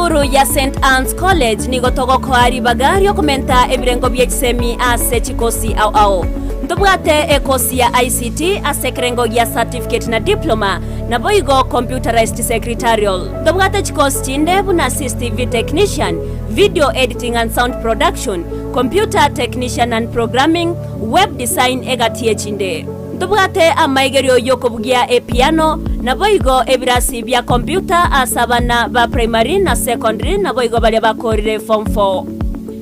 Esukuru ya St Anne's College nigo togokoa ribaga riokomenta ebirengo bie chisemi ase chikosi ao ao. Ntobwate ekosi ya ICT ase ekerengo gia Certificate na Diploma, naboigo Computerized Secretarial. Ntobwate chikosi chinde buna CCTV Technician, Video Editing and Sound Production, Computer Technician and Programming, Web Design egati echinde. Ntobwate amaigerio y'okobugia epiano, naboigo ebirasi bia computer ase abana ba primary na secondary naboigo baria bakoorire form four.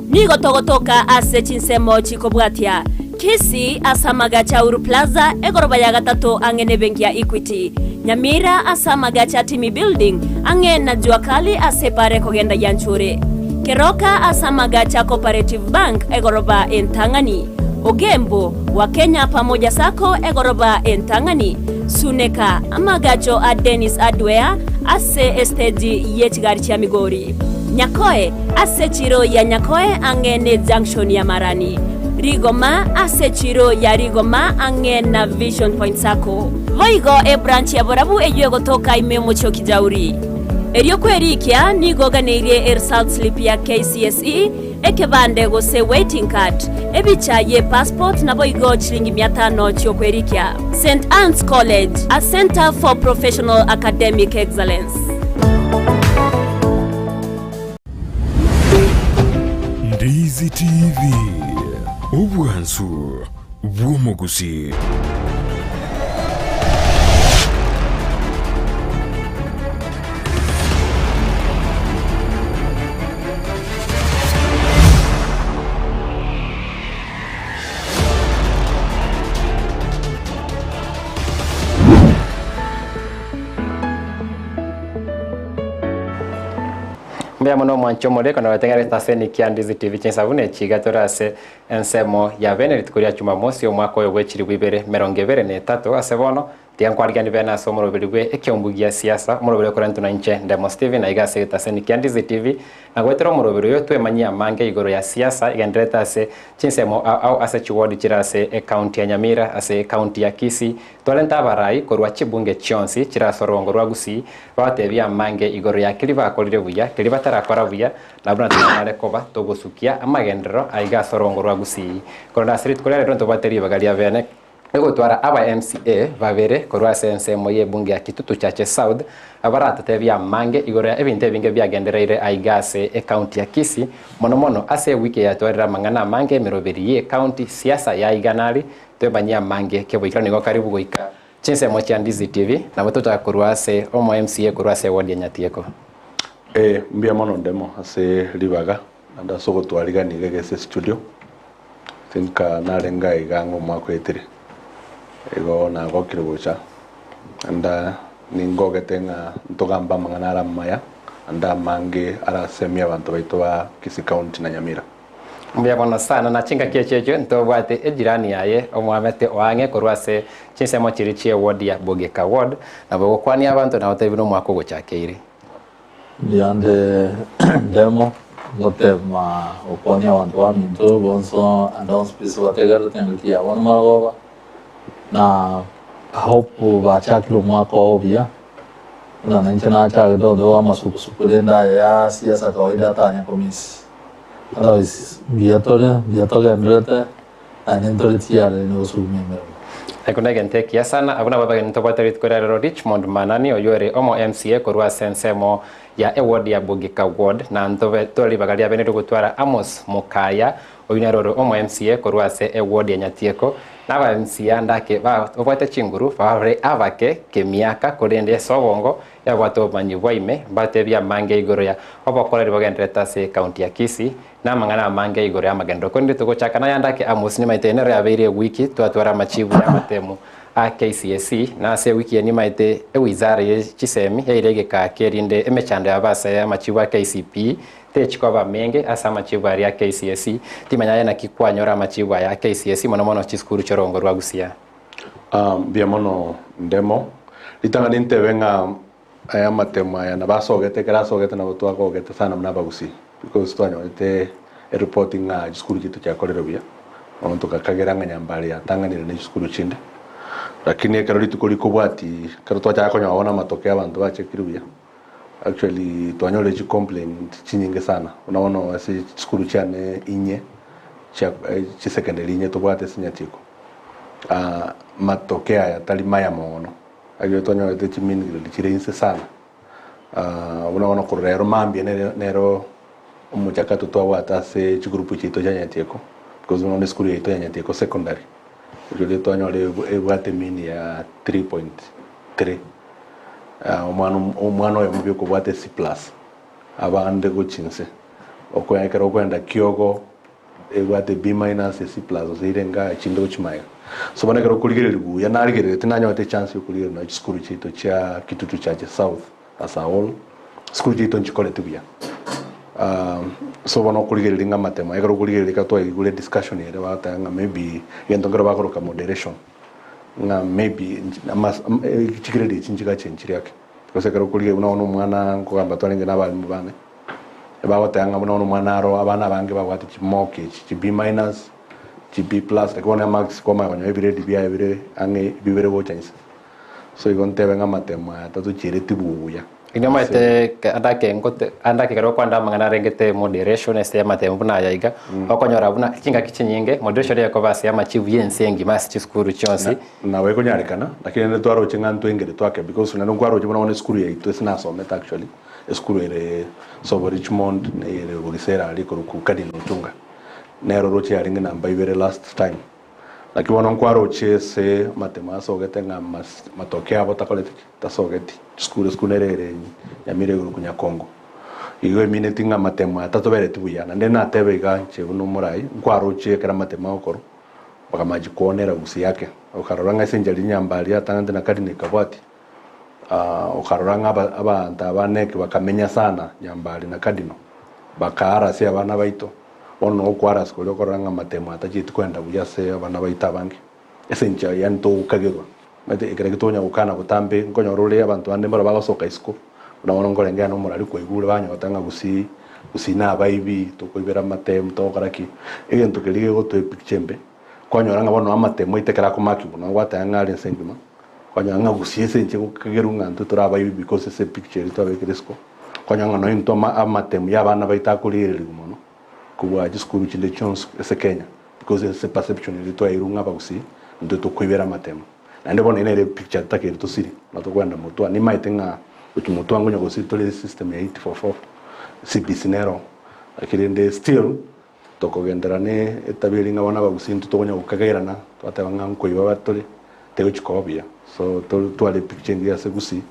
Nigo togotoka ase chinsemo chikobwatia, Kisii ase amagacho a Uhuru Plaza, egoroba ya gatato ang'e nebenki ya Equity, Nyamira ase amagacho a Timi Building, ang'e na Jua Kali ase epaara ekogenda Gianchure, Keroka ase amagacho a Cooperative Bank, egoroba entang'ani, Ogembo, wa Kenya Pamoja Sacco, egoroba entang'ani, Suneka, amagacho a Dennis Hardware ase esteji ye chigari chia Migori, Nyakoe, ase echiro ya Nyakoe ang'e ne junction ya Marani, Rigoma, ase echiro ya Rigoma ang'e na Vision Point Sacco. Boigo ebranch ya Borabu eyio egotoka ime y'omochie o Kijauri. Erio kwerikia nigo oganeirie eresult slip ya KCSE, ekebande gose waiting card, ebicha ye passport naboigo chiringi mia tano chiokwerikia. St Anne's College, a centre for professional academic excellence. Ndizi TV, obwansu bw'omogusii. Mbuya mono omwanchi omore ekero nagotegererete ase Nikia Ndizi TV chinsa buna echi iga tore ase ensemo ya bene rituko ria Jumamosi omwaka oyo bwe chilifu ibere emerongo ebere na etato ase bono tiga nkwarigani bene ase omoroberi bwe ekeumbu gia siasa omoroberi okorentwa na inche Ndemo Steven aiga ase egetaseni kia Ndizi TV na goetera omoroberi oyo twemanyie amange igoro ya siasa egendererete ase chinsemo ao ao ase chiward chire ase ecounty ya Nyamira ase ecounty ya Kisii Twarente abarai korwa chibunge chionsi chire ase orogongo rwa Gusii, babatebie amange igoro ya keria bakorire buya, keria batarakora buya, na buna tonyare koba togosukia amagenderero aiga ase orogongo rwa Gusii. Korende ase rituko ria rero ntobwate ribaga ria bene rigotwara aba MCA babere korwa ase ensemo y'ebunge ya Kitutu Chache South, abaratotebie amange igoro ya ebinto ebinge biagendereire aiga ase ecounty ya Kisii, mono mono ase ewiki eyatwarire amang'ana amange emeroberi ye ecounty, siasa ya igana aria, Twemanyie amange keboikera nigo karibu goika chinsemo chia Ndizi TV nabo tochaka korwa ase omo MCA korwa ase eward ya Nyatieko. Ee, mbuya mono ndemo ase ribaga naende ase ogotwarigania iga gese studio. I think narenge aiga ang'e omwaka oetire, igo nagokire gocha naende ningogete ng'a ntogambe amang'ana are amaya naende amange arasemie abanto baito ba Kisii County na Nyamira. Mbuya mono sana, na chingaki echio echio ntobwate ejirani yaye omwamete o ang'e korwa ase chinsemo chiria chie ward ya Bogeka ward, nabo ogokwania abanto na otebi nomwaka ogochakeire. Mbuya nde ndemo ngotema gokwania abanto baminto bonso ande onsi pi ase bategererete engaki ya bono marogoba, na I hope bachakire omwaka oo buya, buna nainche nachagete although amasukusuku rende aya ya siasa kawaida atanya komiss. Otherwise mbuya tore, mbuya togendererete, naende ntore tiyarere nogosugumia emeremo. Eko negento ekiya sana, abwo nabo abageni ntobwate rituko ria rero Richmond Manani oyio ore omo MCA korwa ase ensemo ya eward ya Bogika ward na ntobe tore ribaga ria bene rigotwara Amos Mukaya oyio nere ore omo MCA korwa ase eward ya Nyatieko na aba MCA ande ake babwate chinguru bare abake kemiaka korende ase obongo Yabwate obomanyi bwa ime, mbatebie amange igoro ya obokoreri bogendererete ase ecounty ya Kisii, na amang'ana amange igoro y'amagenderero. Korende togochaka nayande ake Amos nimaete nero yabeire ewiki twatwara amachibu y'amatemu a KCSE, na ase ewiki eye nimaete ewizara ye chisemi yaire egekaa kerinde emechando yabo ase amachibu a KCPE techi koba menge ase amachibu aria a KCSE. Timanya aye naki kwanyora amachibu aya a KCSE mono mono chisukuru chi'orongo rwa Gusii. Mbuya mono ndemo. Ritang'ani ntebe ng'a aya amatemo aya nabo asogete ekero asogete nabo twagogete sana buna abagusii because twanyorete eripoti ng'a chisukuru chiaito chiakorire buya, bono togakagera ng'a Nyambare yatang'anire ne chisukuru chinde. Lakini ekero rituko rikobwatia ekero twachaka konyora bono amatokeo abanto bachekire buya. Actually twanyorire chicomplaint chinyinge sana buna bono ase chisukuru chiane inye chia chisecondary inye tobwate ase Nyachiko matokeo aya tari maya mono ekero twanyorete chi mean grade chire inse sana buna bono korwa rero mambia nere nero omochakato twabwate ase chigroup chiaito chia Nyachiko because bono esukuru yaito ya Nyachiko secondary rirorio twanyora ebwate mean ya 3.3. Omwana omwana oyomo obi okobwata ec plus, abande gochia inse. Okoe ekero okoenda kiogo, ebwate B minus, ec plus gose ire enga echinde gochia magega. So bono ekero okorigereria buya, narigereretie nanyorete echance ya okorigereria nonye chisukuru chiaito chia Kitutu Church South as a whole, chisukuru chiaito nchikoreti buya. So bono okorigereria ng'a amatemo, ekero okorigereria ekero twaigure ediscussion ere bagoteba ng'a maybe egento nkero bakoroka moderation. Ng'a maybe chigrade echi nchigachenchire ake, gose ekero okorigia buna bono omwana nkogamba twarenge na abalimu bane, ebagoteba ng'a buna bono omwana aro abana abange babwate chimock echi, chi B minus, chi B plus, lakini bono emarks kwamanya konyora ebiredi biaye bire ang'e bibere gocha inse. So igo ntebe ng'a amatemo aya tatochiereti buya. Inwe omanyete ande ake ngote ande ake ekero okwanda amang'ana arengete moderation ase amatemo buna aya iga, okonyora buna chingaki chinyinge moderation egokoba ase amachibu ya ense engima ase chisukuru chionsi. Nabo ekonyarekana, lakini rende twaroche ng'a ntwengere twake because naende nkwaroche buna bono esukuru yaito ase nasomete actually, esukuru ere sobo Richmond na ere Bogisera aria ekorokwa Cardinal Otunga, nero oroche yarenge namba ibere last time. Naki bono nkwaroche ase amatemo asogete ng'a matoke abo takoreti ki? Tasogeti. Chisukuru esukuru nere ere Nyamira igoro Konyakongo. Igo emineti ng'a amatemo aya tatobereti buya. Naende natebe iga inche buna omorai, nkwaroche ekero amatemo agokorwa, bakamachi koonera gusii ake. Okarora ng'a ase enchera rinyamba aria atang'anete na Cardinal Kabwati, okarora ng'a abanto aba neki bakamenya sana Nyambari na Cardinal, bakaarasia abana baito. Bono nigo okwaraswa koria okorora ng'a amatemo atachieti koenda buya ase abana baito abange, ase enchera yaani togokagerwa. Omanyete ekero ekio tonya gokana botambe nkonyora ore abanto bande mbaro bagosoka isiko, buna bono nkorenge ande omorari kwaigure banyota ng'a gusii gusii na abaibi, tokoibera amatemo togokora ki, egento keria gegotoa epicture embe, kwanyora ng'a bono amatemo aito ekero akomakigwa nabo gwateba ng'a are ense engima, kwanyora ng'a gusii ase enchera gokagerwa ng'a intwe tore abaibi because ase epicture eria twabekire isiko. Konya ng'a nonya intwe amatemu y'abana baito akorigererigwa mono kobua chisukuru chinde chionsi ase Kenya because ase perception eria twaeirwe ng'a abagusii intwe tokoibera amatemu. Naende bono eye nere picture totakeire tosire buna tokoenda motwe. Nimaete ng'a gochia motwe ango onye gose tore system ya 844 CBC nero lakini rende still tokogenderera ne etabia eria ng'a bono abagusii intwe tokonya gokagerana twateba ng'a nkoiba batore tegochi koba buya. So totware epicture engiya ase gusii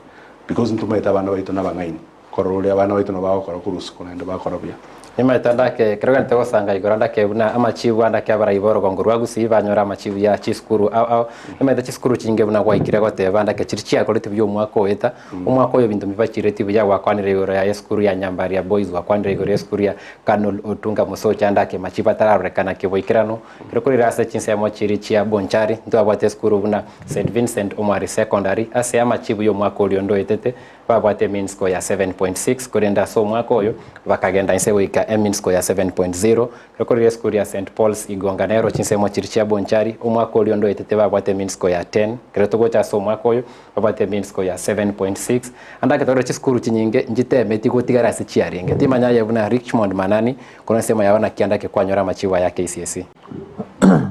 because ntomaete abana baito nabang'aini korora oria abana baito nabo bagokora korwa isiko naende bakora buya. Nimaete ande ake ekero gento gosanga igoro ande ake buna amachibu ande ake abarai b'orogongo rwa Gusii banyore amachibu ya chisukuru ao ao. Nimaete chisukuru chinge buna gwaikire goteba ande ake chiria chiakoreti buya omwaka oeta, omwaka oyo ebinto mbibachireti buya gwakwanire igoro ya esukuru ya Nyambaria Boys, gwakwanire igoro ya esukuru ya Colonel Otunga Mosocha ande ake machibu atararorekana kiboikeranu. Ekero korire ase chinsemo chiria chia Bonchari, ntwabwate esukuru buna St Vincent Omwari Secondary ase amachibu y'omwaka oria onde oetete babwate emean score ya 7.6 korende ase omwaka oyo bakagenda inse goika emean score ya 7.0. Ekero korire esukuru ya St Paul's Igonga nero chinsemo chiria chia Bonchari omwaka oria onde oetete babwate emean score ya 10 ekero togocha ase omwaka oyo babwate emean score ya 7.6. Ande ake torore chisukuru chinyinge nchitemeti gotigara ase chiarenge. Timanya aye buna Richmond Manani korwa ensemo yao naki ande ake kwanyora amachibu aya KCSE.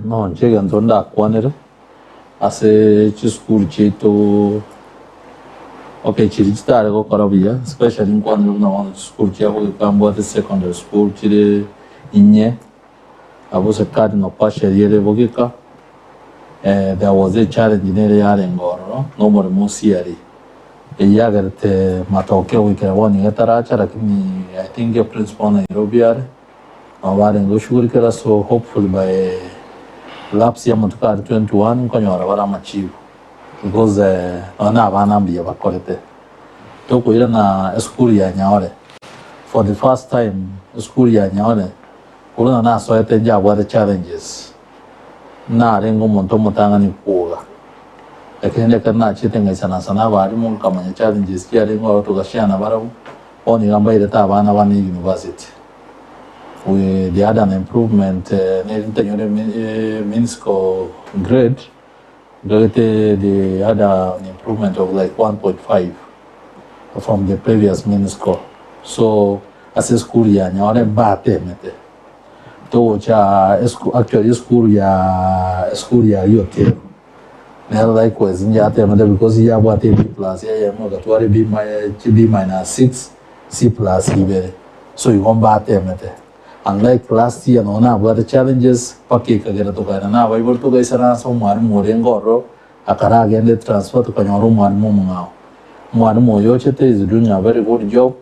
Nonche egento ndakwanere ase chisukuru chiaito okay chiria chitare gokora buya especially nkwanere buna bono chisukuru chia bogeka mbwate secondary school chire inye abwo Cardinal Partial ere bogeka there was a challenge nere yarenge ororo na omoremo osiari eyio yagerete matokeo goikera bono iga taracha lakini I think a principal Nairobi are Nabo barenge goshugurikera so hopefully by lapse y'amatuko aria 21 nkonyora bare amachibu because nonya na abana mbuya bakorete. Tokoirana esukuru ya Nyaore for the first time esukuru ya Nyaore korwa na nasoete njabwate challenges narenge omonto omotang'ani kwoga lakini ekero nachete ngaisanasa na abalimu nkamanya challenges chiarenge ororo togashare nabarabwo bono iga mbairete abana bane university. We they had an improvement neri ntanyore minsco grade ntagete they had an improvement of like 1.5. from the previous mean score. So ase esukuru ya Nyore mbatemete. Togocha esku actually esukuru ya esukuru ya Riotero nero likewise nyatemete because yabwate B plus eyemo egatwara B mi B minus 6 C plus ibere so igo mbatemete. Unlike last year nonya nabwate challenges mpaka ekagera tokaenda na abaibori togaisaransa omwalimu orenge ororo akaragenda etransfer tokanyora omwalimu omong'ao. Omwalimu oyo ochete is doing a very good job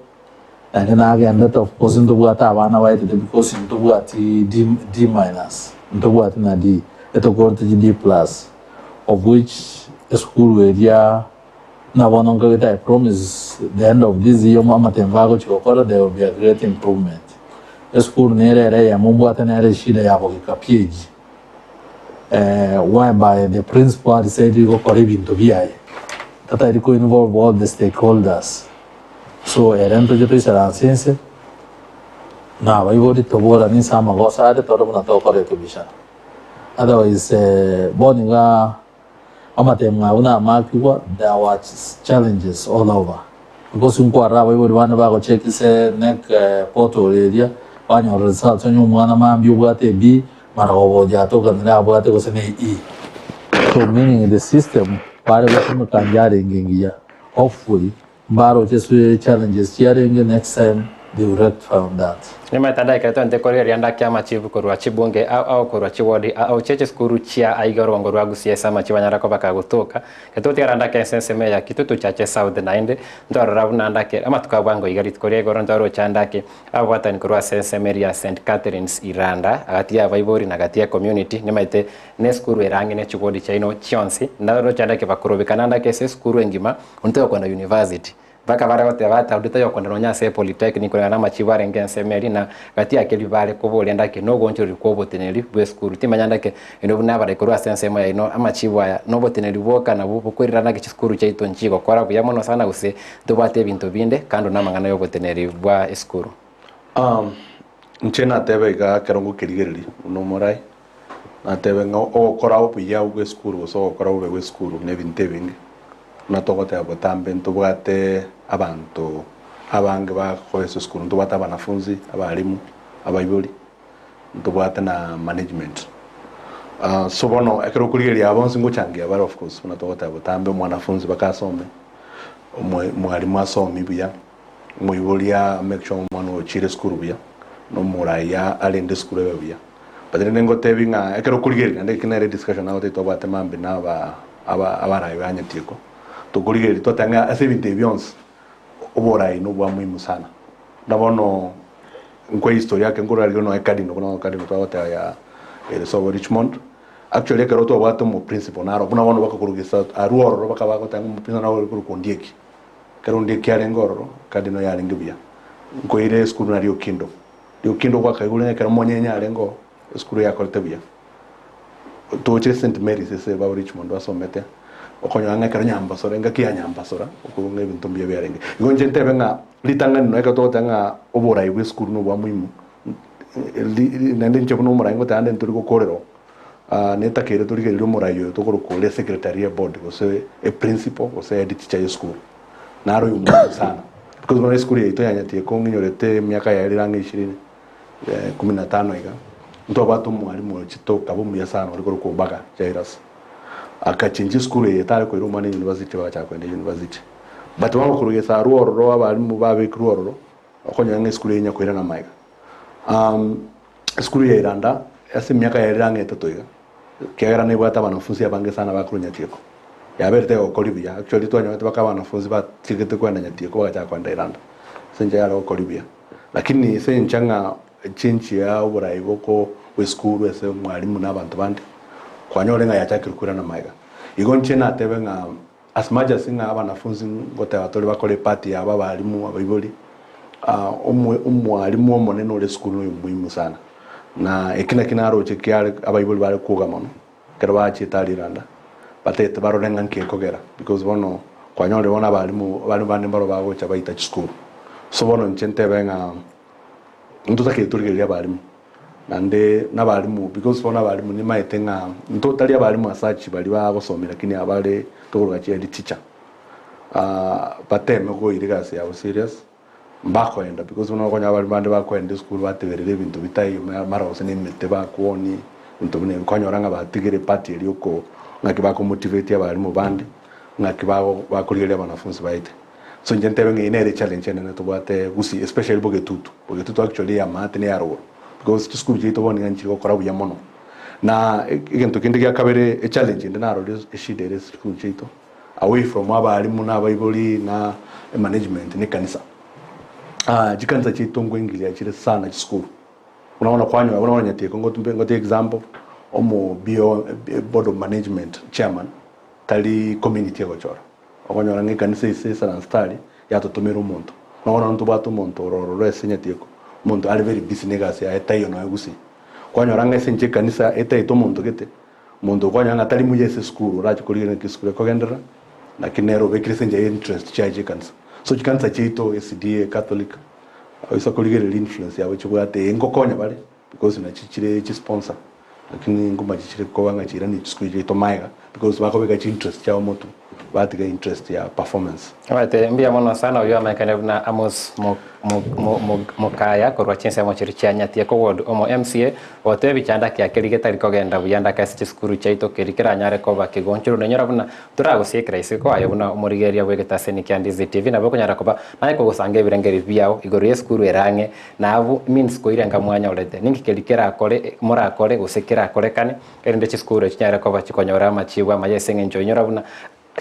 naende nagendete of course ntobwate abana baetete because ntobwati D, D minus ntobwati na D etokorete chi D plus of which esukuru eria buna bono nkagete I promise the end of this year amatembo agochia gokora there will be a great improvement. Esukuru nere ere eyemo mbwate nere eshida ya bogeka PAG whereby the principal adecided gokora ebinto biaye tatari ko involve all the stakeholders so ere ntoche toisaranse inse na abaibori toborane inse amagoso are tore buna togokora ekebishara otherwise bono iga Amatemo aya buna amakigwa, there were challenges all over because nkwarora abaibori bande bagocheck ase KNEC portal eria banyora results onye omwana mambia obwate B mara gogocha atokanire abwate gose ne E. So meaning the system bare gotumeka yarenge engiya hopefully Mbaroche ase challenges chiarenge next time they will rectify on that. Nimaete ande ekero twente korigereria ndaki amachifu korwa chibunge ao ao korwa chiwodi ao chie chisukuru chia aiga orogongo rwa Gusii ase amachifu banyara koba kagotoka. Ekero togotigara ndake ase ensemo eye ya Kitutu Chache South naende ntwarora buna ndake amatuko a bwango iga rituko ria igoro ntwaroche ndake ababwatani korwa ase ensemo eria ya St Catherine's Iranda agati ya abaibori na gati ya ecommunity nimaete ne esukuru ere ang'e ne chiwodi chiaino chionsi ndaroche ndake bakorobekana ndake ase esukuru engima Onde toyokwenda university, mpaka bare goteba ata onde toyokwenda nonya ase epolytechnic koreng'ana na amachibu arenge ensemo eria na gati ya keria bare koboria ndake na ogoonchoreria kwa oboteneneri bwa esukuru. Timanya ndake inwe buna abarai korwa ase ensemo yaino amachibu aya na oboteneneri bwoka nabwo bokoirera naki chisukuru chiaito nchigokora buya mono sana gose ntobwate ebinto binde kando na amang'ana ya oboteneneri bwa esukuru. Inche natebe iga ekero ngokerigereria buna omorai, natebe ng'a ogokora obuya bwa esukuru gose ogokora bobe bwa esukuru na ebinto ebinge. Buna togoteba botambe ntobwate abanto abange bagokoa ase esukuru, ntobwate abanafunzi, abalimu, abaibori, ntobwate na management. So bono ekero okorigereria aba bonsi ngochangia bare of course buna togoteba botambe omwanafunzi mpaka asome, omo mwalimu asomie buya, omoibori a make sure omwana oyo ochire esukuru buya, na omorai arende esukuru ebe buya. But rende ngotebi ng'a ekero okorigereria naende eki nere ediscussion nagotebia twabwate mambia na aba aba abarai ba Nyatieko, tokorigereria twateba ng'a ase ebinto ebi bionsi, oborai nobwa muhimu sana. Buna bono nkwa ehistory ake nkorora riria nonya Cardinal buna Cardinal twagoteba ya ere sobo Richmond, actually ekero twabwate omoprincipal naro buna bono bakakorogesa arwo ororo bakaba bagoteba ng'a omoprincipal naro ore korokwa Ondieki. Ekero Ondieki arenge ororo, Cardinal yarenge buya. Nkoira esukuru nario Okindo. Riokindo gwakaigure ng'a ekero monyenye arenge oo, esukuru yakorete buya. Toche St Mary's ase babo Richmond basomete, okonyora ng'a ekero Nyambasora, engaki ya Nyambasora, okoigwa ng'a ebinto mbuya biarenge. Igo inche ntebe ng'a ritang'ani nonya ekero togoteba ng'a oborai bwa esukuru nobwa muhimu, naende inche buna omorai ngoteba ande ntori gokorera oo, netakeire torigererie omorai oyo tokorokwa ore secretary ye board gose eprincipal gose head teacher ye esukuru. Naro oyo omuhimu sana because bono esukuru yaito ya Nyatieko ng'inyorete emiaka yaerire ang'e ishirini kumi na tano iga, ntwabwate omwalimu ochete okaba omuya sana ore korokwa Obaga Jairus. Akachenjia esukuru eye tare koira omwana university bagachaka koenda university. But bono korwa gesa arwo ororo abalimu babekirwe ororo, okonyora ng'a esukuru eye nyakoirana magega. Esukuru ya Iranda ase emiaka yaerire ang'e etato iga, Ekiagera nebwate abanafunsi abange sana bakorwa Nyatieko. Yaberete egokori buya. Actually twanyorete mpaka abanafunsi bachegete kwenda Nyatieko bagachaka kwenda Iranda ase enchera yare gokori buya. Lakini ase encha ng'a echange ya oborai boko bw'esukuru ase omwalimu na abanto bande, kwanyore ng'a yachakire koirana magega. Igo inche natebe ng'a as much as ng'a abanafunsi ngoteba tore bakore epart yabo abalimu, abaibori, omwalimu omonene ore esukuru noyo muhimu sana. Na eki naki naroche kiare abaibori bare kwoga mono ekero bachiete aria Iranda, batagete barore ng'a nki ekogera because bono kwanyorire bono abalimu abalimu bande mbaro bagocha baita chisukuru. So bono inche ntebe ng'a ntotagete torigererie abalimu naende na abalimu because bono abalimu nimaete ng'a ntotari abalimu as such baria bagosomia lakini abare tokoroka chi head teacher. Bateme koira egasi yabo serious, mbakoenda because buna okonyora abarimu bande bakoenda esukuru bateberera ebinto bitaiyo mara gose na emete bakwonia ebinto buna ebio, kwanyora ng'a batigire epart eria oko ng'aki bako motivate abarimu bande, ng'aki bago bakorigereria abanafunsi baete. So inche ntebe ng'a eye nere echallenge enene tobwate gusii especially bogetutu, bogetutu actually ey'amaate na ey'arogoro because chisukuru chiaito bono niga nchiri gokora buya mono. Na egento kende gia kabere echallenge ende narorire eshida ere ase chisukuru chiaito. Away from abalimu na abaibori na emanagement na ekanisa. Chikanisa chiaito nkoingilia chire sana chisukuru. Buna bono kwanyora buna bono Nyatieko ngotumbe ngotie example omo BO board of management chairman tari community egochora. Okonyora ng'a ekanisa ase esaranse tari yatotomera omonto. Buna bono ntobwate omonto ore ororo ase Nyatieko, omonto are very busy na egasi yaye taiyo nonya gusii. Kwanyora ng'a ase inche ekanisa etaete omonto gete. Omonto okonyora ng'a tari muya ase esukuru, orache korigereria ng'aki esukuru ekogenderera, naki nere obekire ase enchera ya interest chiaye chi'ekanisa. So chikanisa chiaito, SDA, Catholic, oisa korigereria influence yabo chibwate, ee nkokonya bare, because nachi chire chisponsor, lakini ngoma chichire koba ng'a chiiranie chisukuru chiaito maega, because bakobeka chiinterest chiabo motwe, batiga interest ya performance. Omanyete mbuya mono sana oyio amaikane buna Amos Mokaya korwa chinsemo chiria chia Nyatieko ward omo MCA goteba ebichanda kia keri getari kogenda buya ndaka ase chisukuru chiaito keri keranyare koba kegonchorwa nainyora buna toragosiekera isiko aye buna omorigereria bw'egetaseni kia Ndizi TV nabo okonyara koba naye kogosanga ebirengeri biao igoro y'esukuru ere ang'e na abwo means koirenga mwanyorete ninki keri kerakore morakore gose kerakorekane erinde chisukuru echi chinyare koba chikonyora amachibu amaya ase eng'encho inyora buna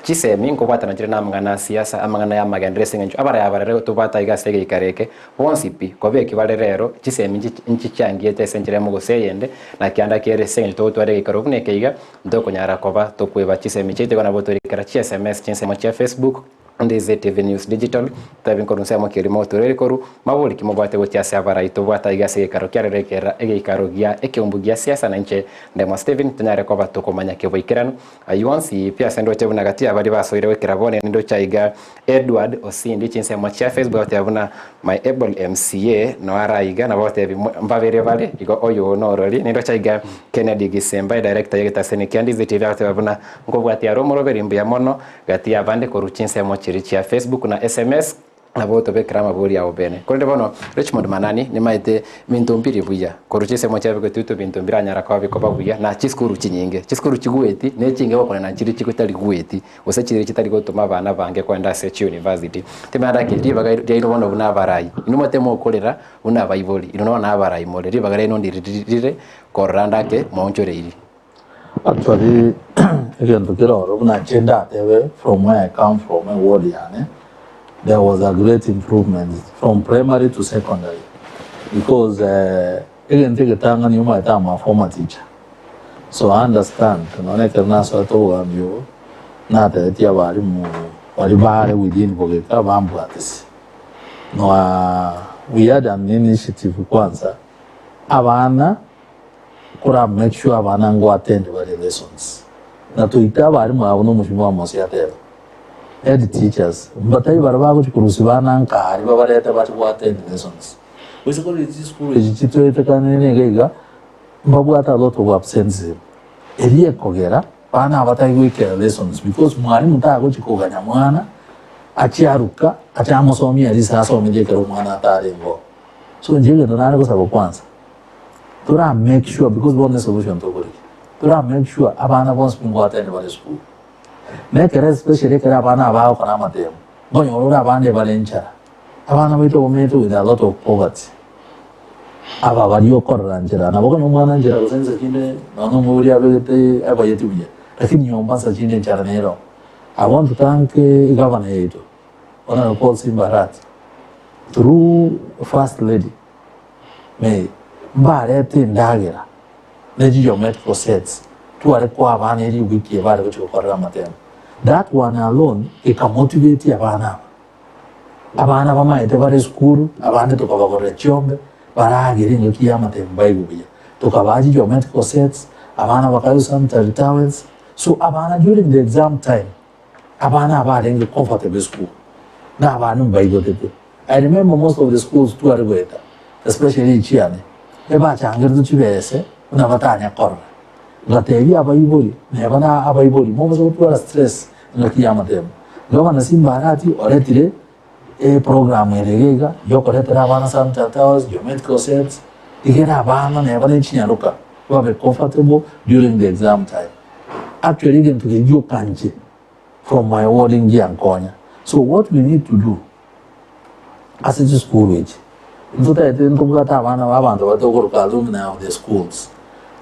Chisemi nkobwatana chire namang'ana a siasa, amang'ana y'amagenderero ase eng'encho abaraya barere tobwate aiga ase egeikaro eke, bonsi pi, koba eki bare rero, chisemi nchichiangiete ase enchera emo gose eyende, na kianda kere ase eng'encho togotwara egeikaro buna eke iga, ntokonyara koba tokweba chisemi chiaito igo nabo torikera chi sms chinsemo chia Facebook, Ndizi TV News Digital, totebi nkorwa nsemo ki erimo otoreri korwa, mabori ki mobwate gochia ase abarai tobwate aiga ase egeikaro kia rero ekerra egeikaro gia ekeumbu gia siasa na inche Ndemo Stephen tonyare koba tokomanya keboikeranu. Ayio onsi pi ase ndoche buna gati y'abaria basoire goikera bono ere ndoche aiga Edward Osindi chinsemo chia Facebook agoteba buna my able MCA noe are aiga nabo agotebi mbabere bare igo oyo norori nindoche aiga Kennedy Gisemba edirector y'egetaseni kia Ndizi TV agoteba buna nkobwatia are omoroberi mbuya mono gati y'abande korwa chinsemo chiria chia Facebook na sms Nabo otobekere amabori ao bene. Korende bono, Richmond Manani, nimaete binto mbiri buya. Korwa chinsemo chia bigotutu binto mbiranyara koba bikoba buya, na chisukuru chinyinge. Chisukuru chigweti, ne chinge gokwana nchiria chigotari gweti, gose chiria chitari gotoma abana abange koenda ase chiuniversity. Timanyete ki, ribaga riaino bono buna abarai, inwe moteme okorera buna abaibori, inwe nonya na abarai more, ribaga riaino ndiri rire korora ande ake mwaonchoreiri. Actually egento kere ororo buna inche ndatebe from where I come from eward yane there was a great improvement from primary to secondary because egento egetang'ani omanyete I'm a former teacher so I understand nonya ekero nasoete obogambi obo natebetie abalimu baria bare within bogeka bambwatisi noa we had an initiative kwanza abana Kora make sure abana ngo attend bare lessons na toite abarimu abo nomochumba wa Mose ateba head teachers mbatai baria bagochi korusia bana nka aria babarete bache go attend lessons gose kore chisukuru echi chitoetekanire iga iga mbabwate a lot of absenteeism eria ekogera bana aba batari goikera lessons because mwarimu tagochi koganya mwana achie aruka ache amosomie aria asometi ekero omwana atarenge oo so inche egento nare gosaba kwanza. Tora make sure because bono esolution tokorigia, tora make sure abana bonsi pi ngoattend bare esukuru. Na ekero especially ekero abana aba bagokora amatemo, nkonyora ore abande bare enchara, abana baito bamenyete with a lot of poverty, aba baria okorora nchera, nabo okonyora omwana nchera gose nsa chinde nonya omoibori abegete eboyeti buya, lakini nyomba nsa chinde enchara nere oo. I want to thank egavana yaito, Honourable Paul Simba Arati, through first lady. Mary, mbarete endagera ne chigeometrical sets tware koa abana eria ewiki eye bare gochia gokorera amatemo. That one alone ekamotivate abana aba. Abana bamaete bare esukuru, abande tokabagorera chiombe, baragere engaki ya amatemo baigwe buya. Tokabaa chigeometrical sets, abana bakaegwa sanitary towels, so abana during the exam time, Abana aba arenge comfortable esukuru na abana mbaigotete. I remember most of the schools tware goeta especially echiane ebachangeretwe chibese buna batanya korora. Ngatebia abaibori neba na abaibori mobasa gotwara stress engaki ya amatemo. Gavana Simba Arati oretire eprogram ere iga iga yokoretera abana sanitary towels, geometrical sets, igere abana neba ne chinyaroka babe comfortable during the exam time. Actually egento keria gioka inche from my ward ngiankonya. So what we need to do ase chisukuru echi, ntotagete ntobwate abana ba abanto baria tokoroka alumni of the schools,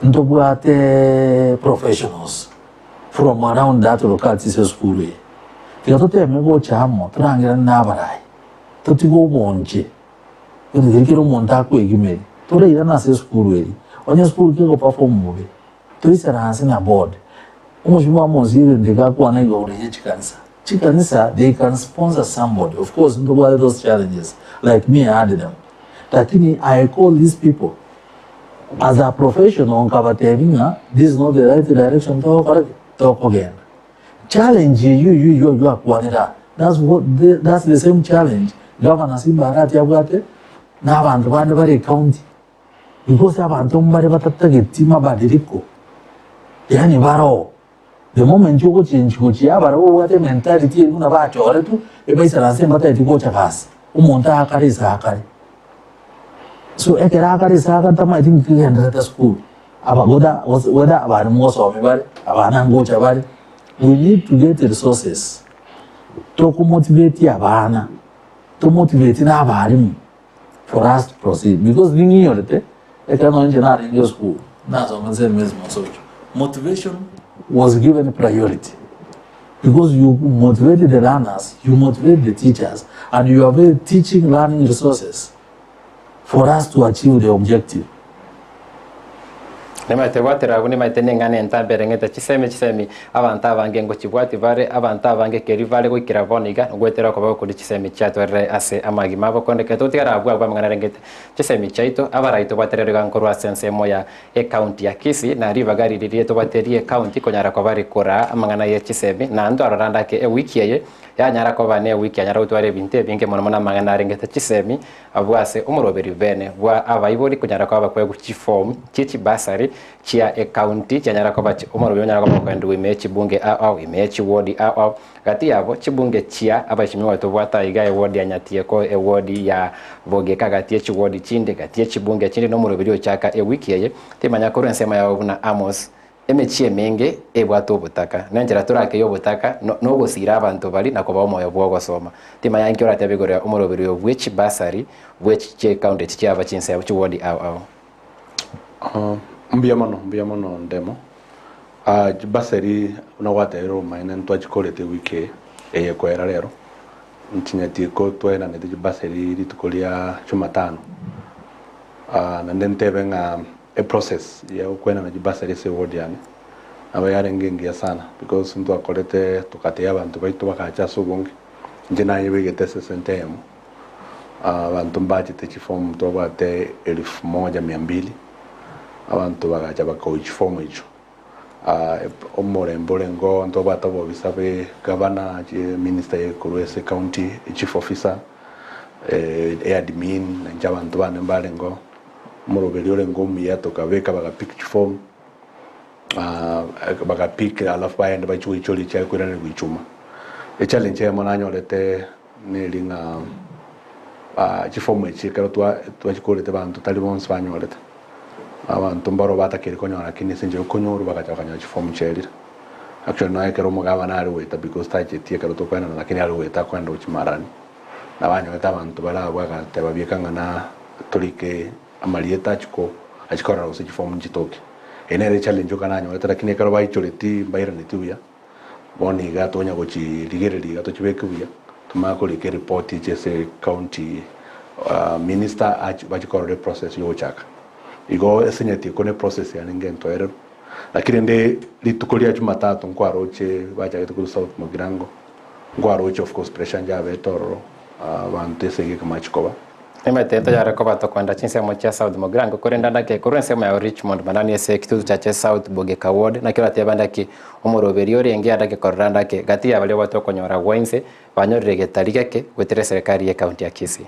ntobwate professionals from around that locality ase esukuru eye. Tiga toteme gocha amo torangerane na abarai, totige obonche, gento keria kera omonto akoegimeria, torairane ase esukuru eria. Onye esukuru kegoperform bobe, toisaranse na board, omosubao omosiri ndika akwane igoro ye chikanisa. Chikanisa they can sponsor somebody of course ntobwate those challenges like me I had them lakini I call these people as a professional nkabatebi ng'a this is not the right direction togokora ki? Tokogenda. Challenge eyio eyio eyio oyio akwanire aa that's what the that's the same challenge Governor Simba Arati abwate na abanto bande bare ecounty because abanto mbare batatageti mabadiliko yaani baroo. The moment ogochenchi gochia abarabwo babwate ementality eria buna bachoretwe, ebaisaranse mbatageti gocha gasi, omonto aakare ase akare. So ekero akare ase akare tamanyeti ng'aki kegendererete esukuru, aba whether gose whether abarimu gosomia bare, abana ngocha bare, we need to get resources tokomotivate abana, tomotivate na abarimu for us to proceed because ning'inyorete ekero nonye inche narenge esukuru nasomete St. Mary's Mosocho, motivation was given priority because you motivate the learners, you motivate the teachers and you have teaching learning resources for us to achieve the objective. Nimaete gwatera abwo, nimaete neng'ana entambe ereng'ete chisemi chisemi, abanto abange ngochibwati bare, abanto abange keri bare goikera bono iga, goetera okoba gokoria chisemi chiatwerire ase amagima abo. Korende ekero togotigara abwo abwo amang'ana arengete chisemi chiaito, abarai tobwate rero iga nkorwa ase ensemo ya ecounty ya Kisii, na ribaga riria riria tobwate rie ecounty konyara koba rikoraa amang'ana ye chisemi, na ntwarora ande ake ewiki eye yanyara koba ne ewiki yanyara gotwara ebinto ebinge mono mono amang'ana arengete chisemi, Abwo ase omoroberi bene bwa abaibori konyara koba bakoegwa chiform chie chibursary chia ecounty chianyara koba omoroberi onyara koba okoendigwa ime ye chibunge ao ao ime ye chiward ao ao gati yabo chibunge chia abaeshimiwa tobwate aiga eward ya Nyatieko eward ya Bogeka gati ye chiward chinde gati ye chibunge chinde na omoroberi ochaka ewiki eye timanya korwa ensemo yabo buna Amos Emechie emenge ebwate obotaka, na enchera torakeye obotaka nogosiira abanto baria na kobaa omoyo bw'ogosoma. Timanya inki oratebe igoro ya omoroberi oyo bwe chibasari bwe chiekaunti echi chiaba chinsemo chiwodi ao ao. Mbuya mono, mbuya mono Ndemo. Chibasari buna gwatebire obomaene ntwachikorete ewiki eye, eye ekoera rero. Nchinyeti ko twaenanete chibasari rituko ria Jumatano. Naende ntebe ng'a Eprocess ya okwenana chibasari ase eward yane nabo yarenge engiya sana because ntwakorete togatebia abanto baito bagacha ase obonge, inche nayebegete ase esente eyemo, abanto mbachete chiform twabwate elfu moja mia mbili, abanto bagacha bakaoyia chiform echio. Omorembe orenge oo ntwabwate obobisa bwe gavana, minister korwa ase ecounty, chief officer, eadmin, nainche abanto bane mbarenge oo. Omoroberi orenge omuya tokabeka baga pick chiform baga pick alafu bagende bachie goichoria chiare koiranerigwa ichuma. Echallenge eyemo nanyorete neri ng'a chiform echi ekero twachikorete abanto tari bonsi banyorete. Abanto mbaro batakeire konyora lakini ase enchera yokonyorwa bagacha bakanyora chiform chiarire. Actually nonya ekero omogabana are goeta because tachetie ekero tokoenana lakini are goeta akoenda gochia marani. Nabanyorete abanto bare abwo agateba bieka ng'a na torike amarieta achiko achie korora gose chifomu nchitoke. Eye nere echallenge yoka nanyorete lakini ekero baichoreti mbairaneti buya, bono iga tonya gochirigereria iga tochibeke buya, tomanye korika eripoti eche ase county minister achi bachie korora eprocess yogochaka. Igo ase nyati eko ne process yarenge entoereru, lakini rende rituko ria jumatatu nkwaroche bachagete korwa south mugirango. Nkwaroche of course pressure njabete ororo abanto esegi ekamachi koba. Emete tayare koba tokoenda chinsemo chia South Mugirango korende ndake korwa ensemo ya Richmond Banani ase ekitutu chache South Bogeka Ward naki oratebe ndaki omoroberi orenge andake korora ndake gati ya baria obwate okonyora gwa inse banyorire getari geke goetera eserekari ye county ya Kisii.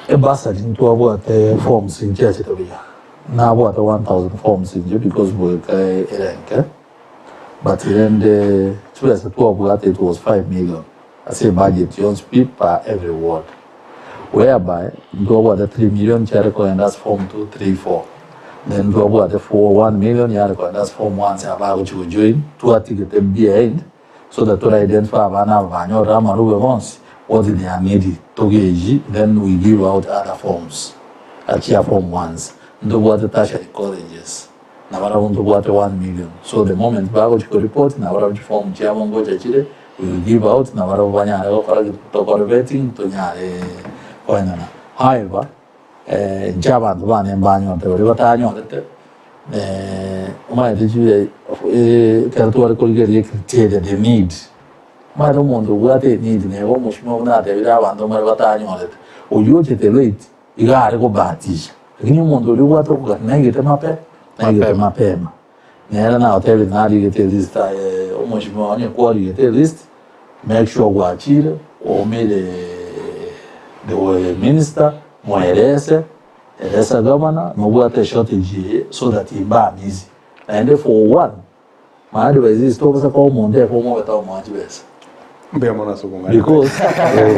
Ebasari ntwabwate forms nchiachete buya, nabwate 1000 forms inche because bweka erenke. But rende chibesa twabwate it was 5 million ase ebudget yonsi pi per every ward. Whereby ntwabwate 3 million chiare kogenda ase form 2, 3, 4. Then ntwabwate 4, 1 million yare kogenda ase form 1 ase abagochi gojoin twatigete behind so that tora identify abana aba banyorire amarube bonsi what they are needing togeji then we give out other forms achia form ones ntobwate tertiary colleges nabarabwo ntobwate 1 million so the moment bagochi koreport nabarabwo chiform chiabo ngocha chire we will give out nabarabwo banyare gokora ki tokore vetting tonyare koenana however Inche abanto bane mbanyorete baria batanyorete, omanyete chibe ekero tware korigereria ecriteria the need, omanyete omonto obwate eneed neba omosuma buna atebire abanto mbare batanyorete, oyio ochete late iga are kobahatisha, lakini omonto oria obwate okogania naigete mape naigete mapema, nere nagotebire narigete elist aye omosuma onye kwarigete elist make sure gwachire oumire the minister moerese eresa governor nobwate eshortage eye so that imbamisie naende for one my advice is tobasa koa omonto efomu obe tomoa chibesa Mbuya mono ase obong'aini. because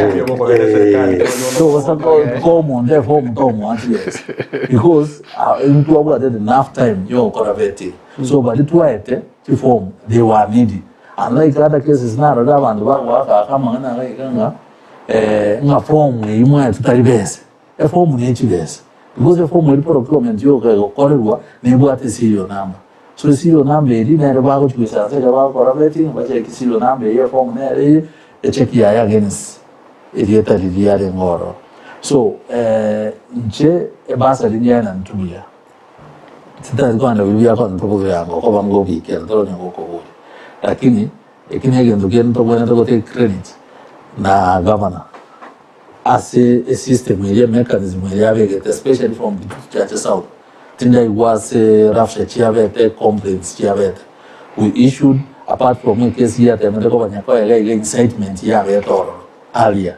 Mbuya mokorera eserikali. tobasa koa omonto efomu tomoa chibesa because ntwabwate enough time yogokora vetting so baria twaete chifomu they were needy Unlike other cases narore abanto bagoaka aka amang'ana aya iga ng'a ng'a form eyio mwaetwe tari besa. Eform ne chibesa because eform eri procurement yoka egokorerwa nebwate eserial number. So eserial number eria nere bagochi goisaransa ekero bagokora vetting bacheke serial number eyio eform nere eye echeki yaye against erieta riria riarenge ororo. So inche ebursary ndiaenanetwe buya. Titari kogenda biria biakonete tokobianga okoba ngobikera toronya gokoboria. Lakini eki negento kende tobwenerete go take credit na governor ase esystem eria emechanism eria abegete especially from Kitutu Chache South tindaigwa ase rafsha chiabete complaints chiabete we issued apart from ekesi yatemete koba nyakoe iga iga incitement yabete ororo earlier.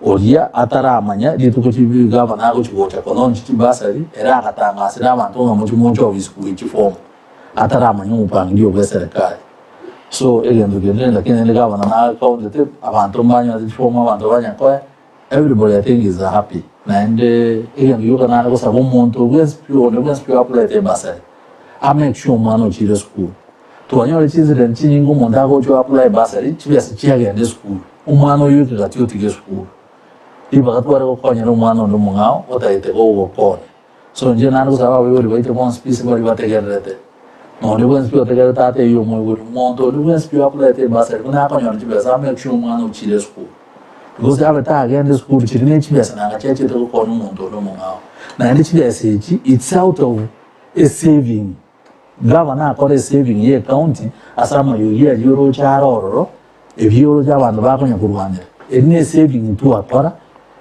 Oria ataramanya rituko gavana agochia gocha kolaunch chibasari, ere agatangasera abanto ng'a mochie moche ofisi kogora chifomu, ataramanya omopangilio bw'eserekari. So egento kende rende lakini naende gavana nakaontete abanto mbanyorete chifomu abanto banyakoe, everybody I think is happy. Naende egento gioka nare gosaba omonto bwensi pi onde bwensi pi oapplyete ebasari, amake sure omwana ochire esukuru. Twanyora chincident chinyinge omonto agocha oapply ebasari, chibesa chiagenda esukuru. Omwana oyio ekegati otige esukuru, ribaga tware gokonyera omwana onde omong'ao otagete gogokonya. So inche naende gosaba abaibori baito bonsi pi ase baria bategererete, na onde bwensi pi otegererete atebie omoibori, monto onde bwensi pi oapplyete ebasari buna akonyora chibesa a make sure omwana ochire esukuru. Because abe tagenda esukuru chiria ne chibesa nanga chiachete gokonya omonto onde omong'ao. Naende chibesa echi it's out of a saving. Gavana akore esaving ye ecounty ase amayugi aria oroche are ororo, ebio oroche abanto bakonya korwanera. Eri ne esaving twakora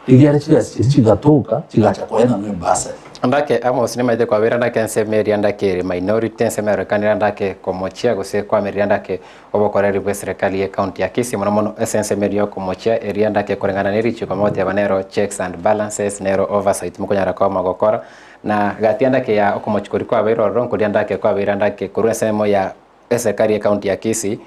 rigere chibesa chiria chigatoka chigacha koenanwa ebursary. Ndake Amos nimaete kwabera ndake ensemo eria ndake ere minority ensemo erorekanire ndake komochia gose kwamereria ndake obokoreri bwe serikali ye county ya Kisii mono mono ase ensemo eria yokomochia eria ndake koreng'ana ne richiko mogoteba nero checks and balances nero oversight mokonyara koba mogokora Na gati endake ya okomochia koria kwabeire ororo, nkoria endake kwabeire endake korwa ensemo ya eserikari y'ecounty ya Kisii,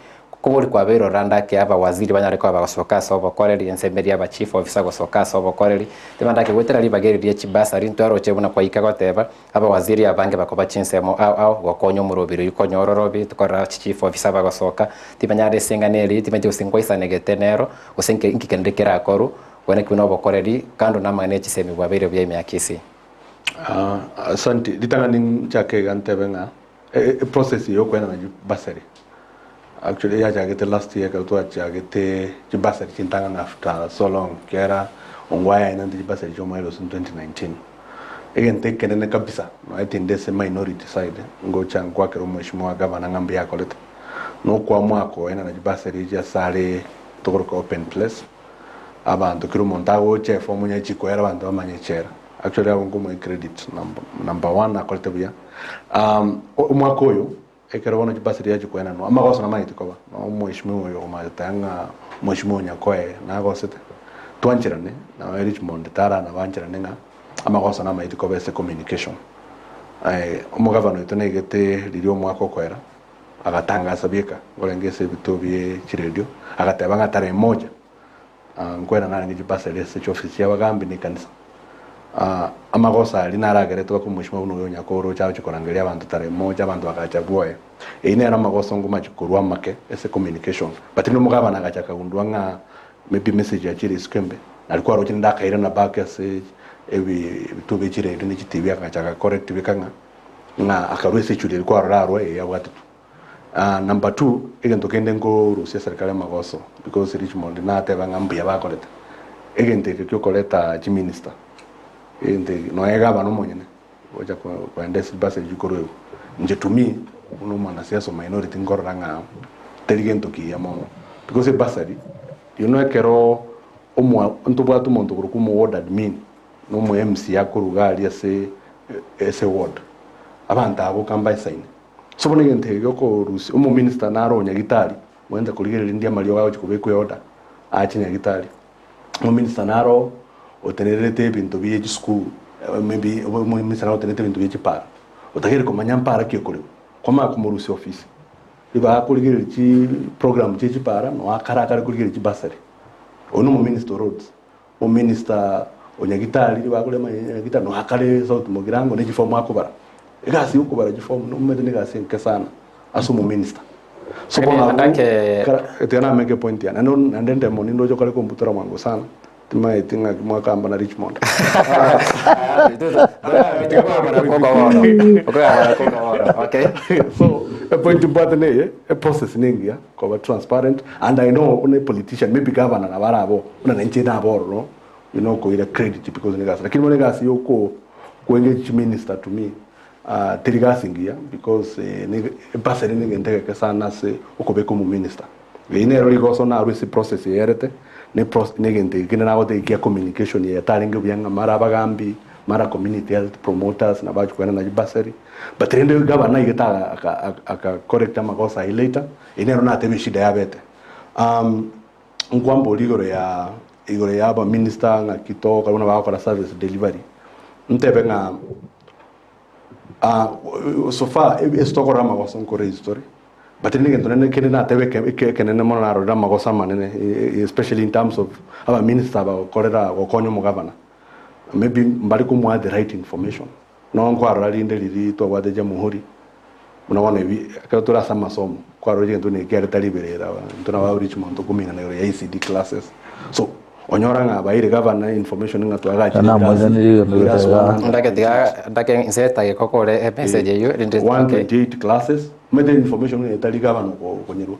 koboria kwabeire ororo endake abawaziri banyare koba bagosoka ase obokoreri, ensemo eria aba chief officer gosoka ase obokoreri, tiba ndake goetera ribaga eri rie chibasari, ntwaroche buna kwaika goteba, abawaziri abange bakoba chinsemo ao ao, gokonya omoroberi oyio konya ororobi, tokorora chichief officer bagosoka, tibanyare ase eng'ana eria, timanyeti gose nkwaisanegete nero, gose nki nki kende kerakorwe, Buna ekio nobokoreri, kando namang'ana e chisemi bwabeire buya ime ya Kisii. Asante. Ritang'ani nchake iga ntebe ng'a eprocess eye yokoenana chibasari actually yachagete last year ekero twachagete chibasari chintang'ani after so long ekiagera Ongwae yaenanete chibasari chia omoerio ase 2019. Egento ekenene kabisa nonya tindi ase minority side ngocha nkwakera omweshimiwa gavana ng'a mbuya akorete nokoamua koenana chibasari echi ase are tokoroka open place. Abanto kera omonto agocha efomu onye chikoera abanto bamanye echela. Actually abwo nkomoa ecredit number, number one akorete buya. Omwaka oyo ekero bono chibasari chiachi koenanwa amagoso namanyete koba na omweshimiwa oyo okomanya goteba ng'a omweshimiwa Nyakoe nagosete twancherane naye Richmond taranabancherane ng'a amagoso namanyete koba ase communication. Omogavana oito naigete riria omwaka okoera. Agatangasa bieka nkorenge ase ebituo bie chiredio, agateba ng'a tarehe moja nkoera narenge chibasari ase chiofisi chi'abagambi na ekanisa. Amagoso aria naragerete bakomoishima buna oyo onyakore oche agochia korangeria abanto tarehe moja abanto bagacha bwoye. Eyio nero amagoso ngomachi korwa amake ase communication. But rende omogabana agacha akagundua ng'a maybe message yachire isiko embe, nari kwaroche naende akairana back ase ebi ebituo bie chiredio ne chitibi agacha aga correct bika ng'a ng'a akarua ase echuri eria kwarora arwe eye abwatetwe. Number two, egento kende nkorusia eserikari amagoso because Richmond nateba ng'a mbuya bakorete, egento eke kiokoreta chiminister, egento eke nonya egavana omonyene gocha koenda ase chibasari chikorwa inche to me buna omwanasiasa o minority nkorora ng'a teri gento kiya mono because ebasari you know ekero omwa ntobwate omonto okorokwa omo ward admin na omo MC akoruga aria ase ase eward abanto abwo kambaesaine. So bono egento eke giokorusia omominister nare o nyagitari ogende korigereria ndi amariogo agochia kobekwa eorder ache nyagitari. Omominister nare oo otenererete ebinto bie chisukuru maybe omominister nare otenererete ebinto bie chipara otagere komanya mpara ki okorigwa kwamanya komorusia ofisi ribaga akorigereria chiprogram chie chipara noo akare akare korigereria chibasari. Oyio na omominister o roads. Ominister o nyagitari ribaga koria nyagitari nonya akare South Mugirango ne chifomu akobara. Egasi ya okobara chifomu nomanyete ne egasi enke sana ase omominister. So bono abwo Anake- kara tiga nameke epoint yane naende naende ndemo nindoche okare kombutora bwango sana timaeti ng'aki mwakamba na Richmond. Okay. So epoint mbwate neye eprocess nengiya koba transparent and I know buna epolitician maybe governor nabo arabo Buna nainche nabe ororo, you know koira credit because negasi lakini bono egasi ya oko ko engage chiminister to me ah teri gasi engiya because nigo ebasari na egento egeke sana ase okobeka omominister. Eyio nero rigoso narwe ase process eyerete ne proce na egento eke kende nagotebia kia communication eye etarenge buya ng'a mara abagambi, mara community health promoters nabo bachi koenda na chibasari, but rende gavana aigete aga aka aka correct amagoso ayio later, eyio nero natebe eshida yabete. Nkwamboria igoro ya igoro ya abaminister ng'aki togokora buna bagokora service delivery, ntebe ng'a so far ase tokorora amagoso nkore ase tore, but rende egento naende kende natebe eke eke ekenene mono narorire amagoso amanene especially in terms of abaminister bagokorera gokonya omogavana, maybe mbare komoa the right information. Nonya nkwarora rinde riria twabwate Jamuhuri, buna bono ebi ekero tore ase amasomo, kwarora egento buna eki aretari riberera intwe nabo aba Richmond tokoming'ana igoro ya ECD classes. So, onyora ng'a baeire gavana information ng'a twagachire Namoiranire ebirasi, egento ebirasi goteba. 128. Ndake tiga ndake inse etageka okore emessage eywo rinde okay. 128 classes, omanyete information buna etari gavana okonyerwa.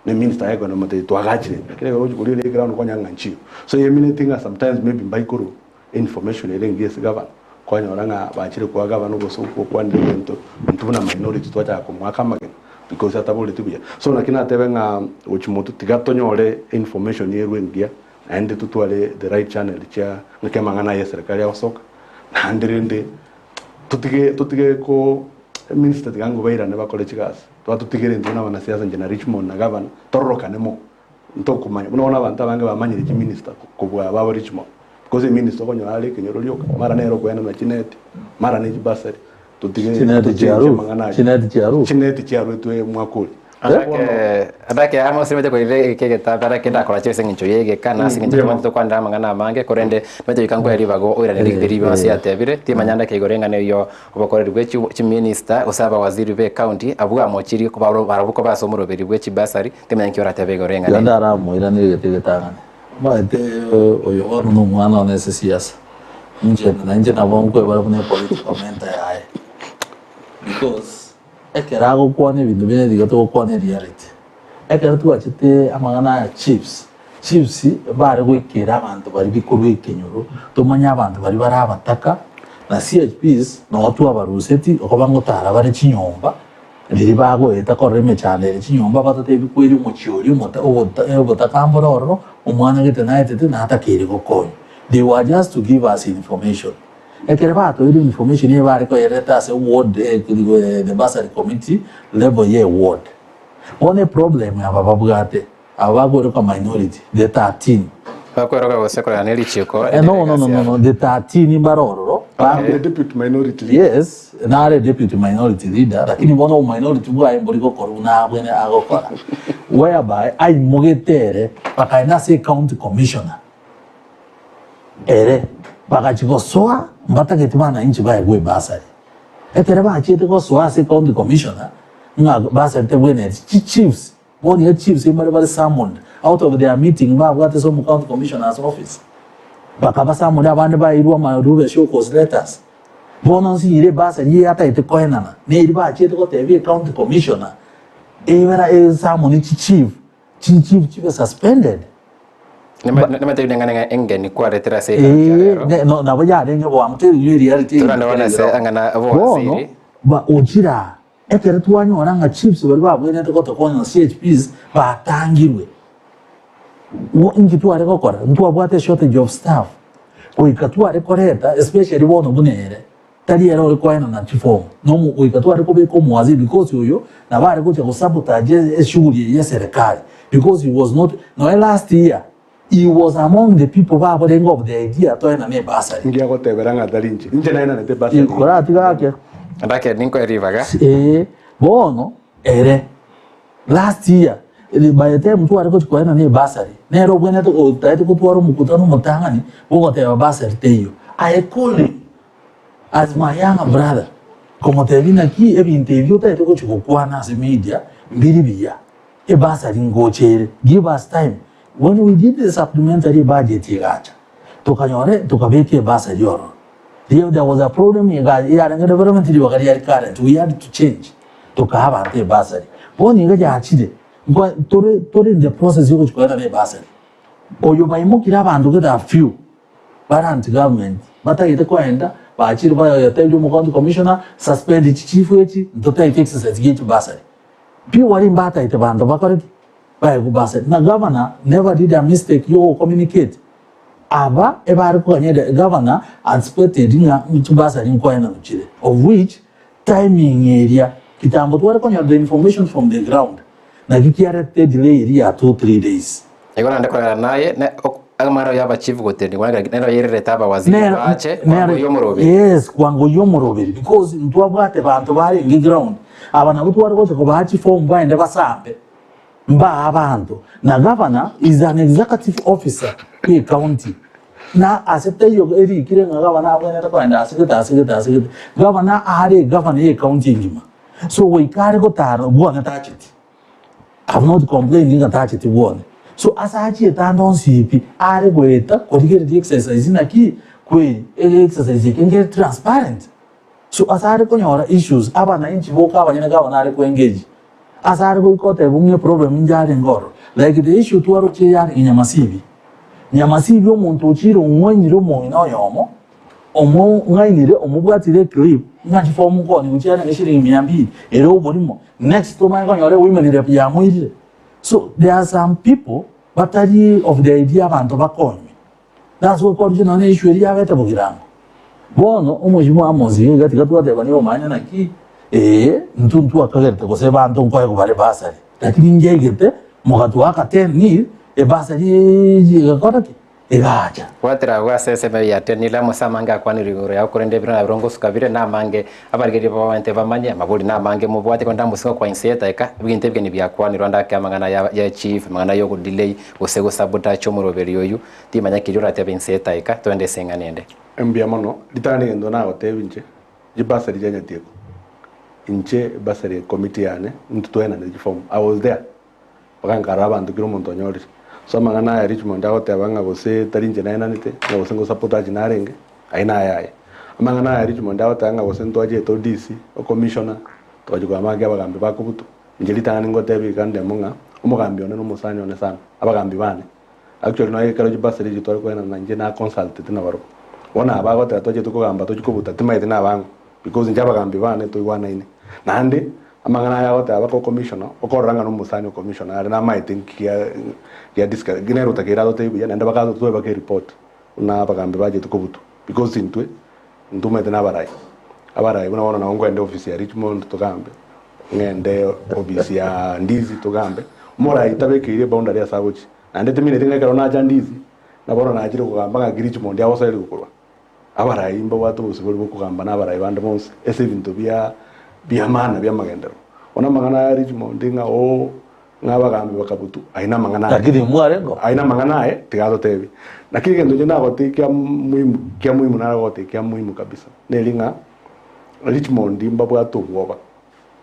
Ne minister aye kogenda komotebia twagachire, lakini ekero ogochia korigereria eground okonyora ng'a nchiyo. So emineti ng'a sometimes maybe mbaikoro information ere engiya ase gavana, kwanyora ng'a bachire koa gavana obosoku okwanire egento intwe buna minority twachaka komoaka amagena because ataboreti buya. So naki natebe ng'a gochia motwe tiga tonyore information erwe engiya naende totware the right channel chia ng'aki amang'ana aya eserekari agosoka, naende rende totige totige ko minister tiga ngobairane bakore chigasi. Twatotigere intwe buna abanasiasa inche na Richmond na gavana tororokane mo ntokomanya buna bono abanto abange bamanyire chiminister kobua aba abo Richmond because eminister okonyora are ekenyoro rioka mara nere okoenana chineti mara ne chibasari totige Chineti tochenche chiaru amang'ana ayio chineti chiaru chineti chiarwetwe omwaka oria. Adake adake amo simete korire egeka egetabe adake ndakorache ase eng'encho ya egeka na ase eng'encho tobwate tokwanera amang'ana amange korende omanyete goika nkoe ribaga oirane rigete ribe ase atebire timanya ndake igoro eng'ana eyio Obokoreri bwe chiminista gose abawaziri be county abwo amochirie barabwo koba ase omoroberi bwe chibasari, timanya nki oratebe igoro y'eng'ana Igo eye. ndaramoiranerie egete egetang'ani. Omanyete oyo bono nomwana one ase siasa, inche nainche nabo nkwebara buna epolitical mentor yaye because ekero agokwana ebinto binde nigo togokwana ereality. Ekero twachete amang'ana aya chiefs, chiefs bare goikera abanto baria bikorwa ekenyoro, tomanye abanto baria bare abataka, na CHPs noo twabaruseti okoba ngotara bare chinyomba, riria bagoeta korora emechando ere chinyomba batotebi kweri omochie oria omota obota obotaka mbore ororo, omwana gete naetete natakeire gokonywa. They were just to give us information. Ekero batoire information eye bare koyereta ase ward the bursary committee level ye ward. Bono eproblem aba babwate, aba bakweroka minority, the 13. Bakweroka gose korana ne richiiko Eh, no, no, no, no, no, the 13 mbare ororo. I'm the deputy minority leader. Yes, nare deputy minority leader, lakini bono obominority bwaye mbori gokora buna abwene agokora. Whereby aimogete ere bakaenda ase ecounty commissioner ere bagachia gosoa mbatageti bananchi baegwe ebursary. Ekere bachiete gosoa ase ecounty commissioner ng'a bursary tebwenereti, chichiefs bono iga chiefs mbare bare summoned out of their meeting babwate ase omo county commissioner's office. Bakaba summoned abande bairwe amarube show cause letters. Bono nsinyire ebursary eye atagete koenana neri bachiete gotebia ecounty commissioner ebera esummon chichief, chichief chibe suspended. Nematebi neng'ana ng'a engeni kwaretire ase ekero kia Ee, rero. ne- no, nabo yarenge bo, I'm telling you reality Torande bono ase ang'ana Bono, bowaziri. ba ochire aa, ekero twanyora ng'a chiefs baria babwenerete gotokonya na CHPs batangirwe, wo inki tware gokora? Ntwabwate eshortage of staff, goika tware koreta especially bono buna ere, Tari ere ore koenana chifomu, na goika tware kobeka omowaziri because oyo nabo are gocha gosabotage eshughuli eye y'eserekari because he was not nonya last year he was among the people baborenge of the idea toenane ebursary. Ngiagotebera ng'a tari inche. Inche naenanete ebursary eye. Koratiga ake. Ndake ninkoe ribaga. Ee, bono ere last year by the time tware gochi koenana ebursary nere obwenerete otaete gotwara omokutano omotang'ani bogoteba bursary teiyo. I call him As my younger brother, komotebia naki ebinto ebi otagete gochia gokwana ase media mbiri buya, ebursary ngocha ere, give us time. When we did the supplementary budget egacha, tokanyora tokabeka ebursary ororo. Riria there was a problem iga yarenge development ribaga riari current, we had to change, tokaa abanto ebursary. Bono iga yachire, nkwa tore tore in the process yogochia koenana ebursary. Oyo baimokire abanto gete a few. Bare anti government batagete koenda bachire batebirie omo county commissioner suspend chichifu echi ntotagete exercise gie chibasari. Purely mbatagete banto bakore ki? Baegwe bursary. Na governor never did a mistake yo go communicate aba ebare koganya ere governor anticipated ng'a chibasari nkoenanu chire of which timing eria kitambo tware konyora the information from the ground naki kiaretete delay eria ya 2-3 days. Igo naende koreng'ana naye, ne ok amang'ana ya abachief gotenigwa nere nero yairerete abawaziri Nero- bache nero- kwango y'omoroberi. Yes, kwango y'omoroberi because ntwabwate banto barenge ground aba nabo tware gocha kobaa chiform baende basambe mbaa abanto na governor is an executive officer ye county na ase taiyo erikire ng'a governor abwenerete koenda ase gete ase gete ase gete governor are egovernor ye county engima so goika are gotara bwane tacheti. I've not complained ng'a tacheti bwone. So ase achiete ande onsi pi, are goeta korigereria exercise naki kweri exercise eke nkere transparent. So ase are konyora issues abanainchi boka abanyene gavana are ko engage. Ase are goika oteba ng'a eproblem inche arenge ororo. Like the issue twaroche yarenge Nyamasibi. Nyamasibi omonto ochire ong'wainire omong'ina oyomo, Omong'ainire omobwatire eclip ng'a chifomu nkooni gochia arenge shilingi mia mbili ere oborimo next tomanye konyora ewomen rep yamoirire so there are some people batari of the idea abanto bakonywe that's why kwarure nonya issue eria yabete bogirango bono omosimo Amos iga tiga twatebania omanye naki ee intwe ntwakagerete gose abanto nkoegwa bare bursary lakini njaigete mogatwaka 10 nil ebursary egakora ki? Egaacha. Bwatera agwo ase ensemo ya Tenila, Musa amange akwanire igoro yao, korende ebiro nabirobio ngosuka bire namange, abarigereria b'abamente bamanye, amabori namange mobwate, korende amosingo kwa inse y'etaika, ebinto ebigeni biakwanirwe ande ake amang'ana ya ya chief, amang'ana y'ogodelay, gose gosabotage omoroberi oyio, timanya keria oratebe inse y'etaika, toende ase eng'ana ende. Mbuya mono, ritang'ani egento nagotebia inche, chibasari chia Nyatieko, inche ebasari committee yane, intwe twaenanire chiform, I was there. Mpaka nkarora abanto kera omonto onyorire. So amang'ana aya Richmond agoteba ng'a gose tari inche naenanete, ng'a gose ngosapotachi narenge, ayio naye aye. Amang'ana aya Richmond agoteba ng'a gose ntwachete o DC, o commissioner, togachia koyamanya naki abagambi bakobutwa. Inche ritang'ani ngotebia iga ndemo ng'a, omogambi one na omosani one sana, abagambi bane. Actually nonya ekero chibasari echi tware koenana inche na consultete nabarobwo. Bono aba bagoteba twachete kogamba tochie kobuta timaeti nabang'o because inche abagambi bane toigwanaine. Naende amang'ana aya agoteba baka ocommissioner okorora ng'a nomosani ocommissioner are namaete nki gia gia discuss nere otakeire atotebie buya naende baka toe baka ereport buna abagambi bachete kobutwa because intwe ntomanyete na abarai. Abarai buna bono nabo nkoenda ofisi ya Richmond togambe, ng'ende ofisi ya Ndizi togambe, omorai tabekeire eboundary ase agochia. Naende timineti ng'a ekero nacha Ndizi, na bono nachire kogamba ng'aki Richmond agosoerigwe korwa. Abarai mbabwate obosibore bw'okogamba nabarai bande bonsi ase ebinto bia bia maana bi'amagenderero. Bono amang'ana aya Richmond ng'a oo ng'a abagambi bakabutu, ayio namang'ana aye. Lakini mwarengeo. Ayio namang'ana aye tiga atotebie. Naki egento inche nagotebia kia muhimu kia muhimu nare gogotebia kia muhimu kabisa neri ng'a Richmond mbabwate obwoba.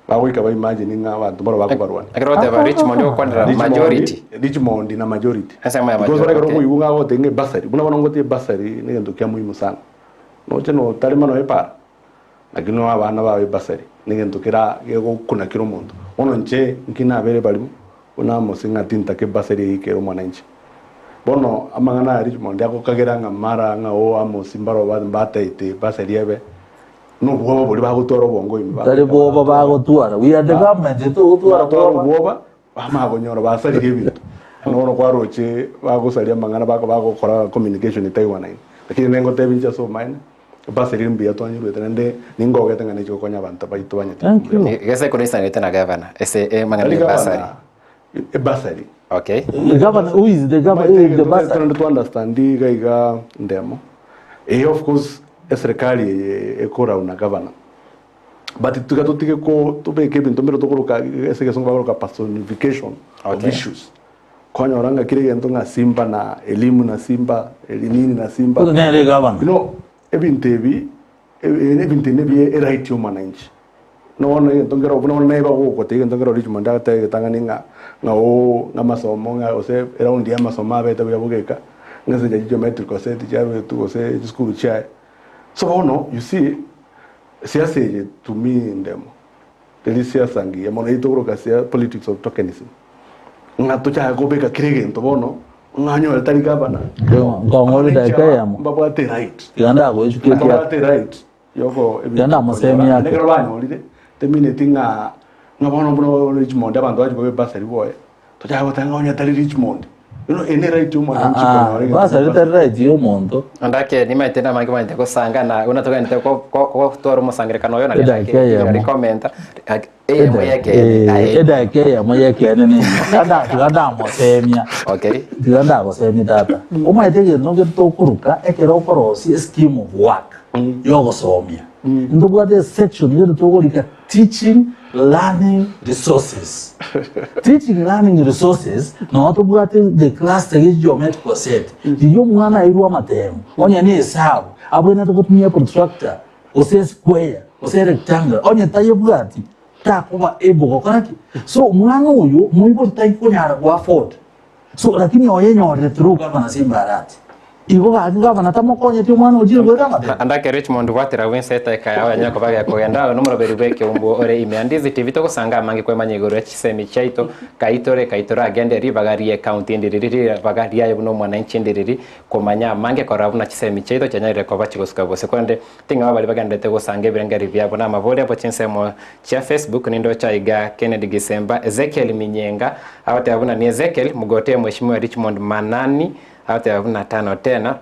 Bagoika ba imagine ng'a abanto mbaro bakobarwania. Ekero ogoteba Richmond ogokwanera majority. Richmond na majority. Ensemo ya Because majority, ekero okay. okoigwa ng'a agoteba ng'a ebasari, buna bono ngotie ebasari na egento kia muhimu sana. Noche notarema nonya epara, lakini noe abana bao ebasari, na egento kera gegokuna kera omonto. Bono inche nki nabere barimo, buna Amos ng'a tintaka ebasari eye ekere omwananchi. Bono amang'ana aya Richmond agokagera ng'a mara ng'a oo Amos mbaro mbateete ebasari ebe, Nobwoba boria bagotwara obongo ime. Tari bwoba bagotwara. We are the government, titogotwara Batwara bwoba. obwoba, bamanya konyora basaririe ebinto. Bono kwaroche bagosaria amang'ana bako bagokora communication etaigwanaini. Lakini nengotebia inche ase obomaene, basarire mbuya twanyorete naende ningogete ng'a nechi gokonya abanto baito banyete. Thank you. Gese kore na gavana ase amang'ana Tari ya basari. gavana, ebasari. Okay. The governor, who is the governor, who is the bursar? Tore to understand iga iga ndemo. Eh of course eserikali eye ekorauna governor. But tiga totige ko tobeke ebinto mbere tokoroka ase egesongo bakoroka personification of Okay. issues. Kwanyora ng'a kera egento ng'a Simba na elimu na Simba, eri nini na Simba. Oyo nere governor. You know, ebinto ebi ebinto ebi nebi eright ya omwananchi. Nobono egento nkero buna bono neba gogotebia egento nkero Richmond agateba egetang'ani ng'a ng'a ooh ng'a amasomo ng'a gose eraundi ya amasomo abete buya bogeka, ng'a ase enchera geometric gose tichiaruetwe gose chisukuru chiaye. So bono you see, siasa eye to me ndemo, teri siasa ngiya mono eywo tokoroka sia politics of tokenism, ng'a tochake kobeka kera egento bono ng'a onyore tari gavana, Nkong'oria dakika eyemo. mbabwate eright, Tiga ndagoechukia ekiagera. mbabwate eright. Yoko Tiga ndamosemia ake. Ekero banyorire temineti ng'a ng'a bono buna Richmond abanto bachi koba ebasari boye tochake goteba ng'a onye tari Richmond you know eye ne right ya omwananchi konyora egento Basari kia tari right ya omonto. Ondake nimaete namange manyete gosanga na buna togente gotwara omosangerekano oyo naria Edakika eyemo. rikomenta eyemo yekeene aye Edakika eyemo yekeene neye. Tiga ndamosemia. Okay. Tiga ndagosemia tata. Omanyete egento nkeri tokoruka ekero okorosia escheme of work. Yogosomia. Ntobwate esection gete togorika teaching learning resources. Teaching learning resources noo tobwate the cluster ye geometrical set. Riria omwana airwe amatemo onye ne esabu abwenerete gotumia protractor gose esquare gose rectangle onye tayebwati takoba able gokora ki? So omwana oyo moibori taikonyara go afford. So lakini oyenyorire through gavana Simba Arati. Igo gaki gavana tamokonyeti omwana ochire goeta amatemo. Andake Richmond gwatera bwense etaika yao yanyare koba gekogenda aye nomoroberi bw'ekeumbu ore ime ya Ndizi TV togosanga amange kwemanya igoro ya chisemi chiaito kaitore kaitoragende ribaga rie county ndiriri ribaga riaye buna omwananchi ndiriri komanya amange korora buna chisemi chiaito chianyarire koba chigosuka bosio korende ting'aba baria bagenderete gosanga ebirengeri biabo na amabori abo chinsemo chia Facebook nindoche aiga Kennedy Gisemba Ezekiel Minyenga agoteba buna ni Ezekiel mugotee Mheshimiwa Richmond Manani agoteba buna tano tena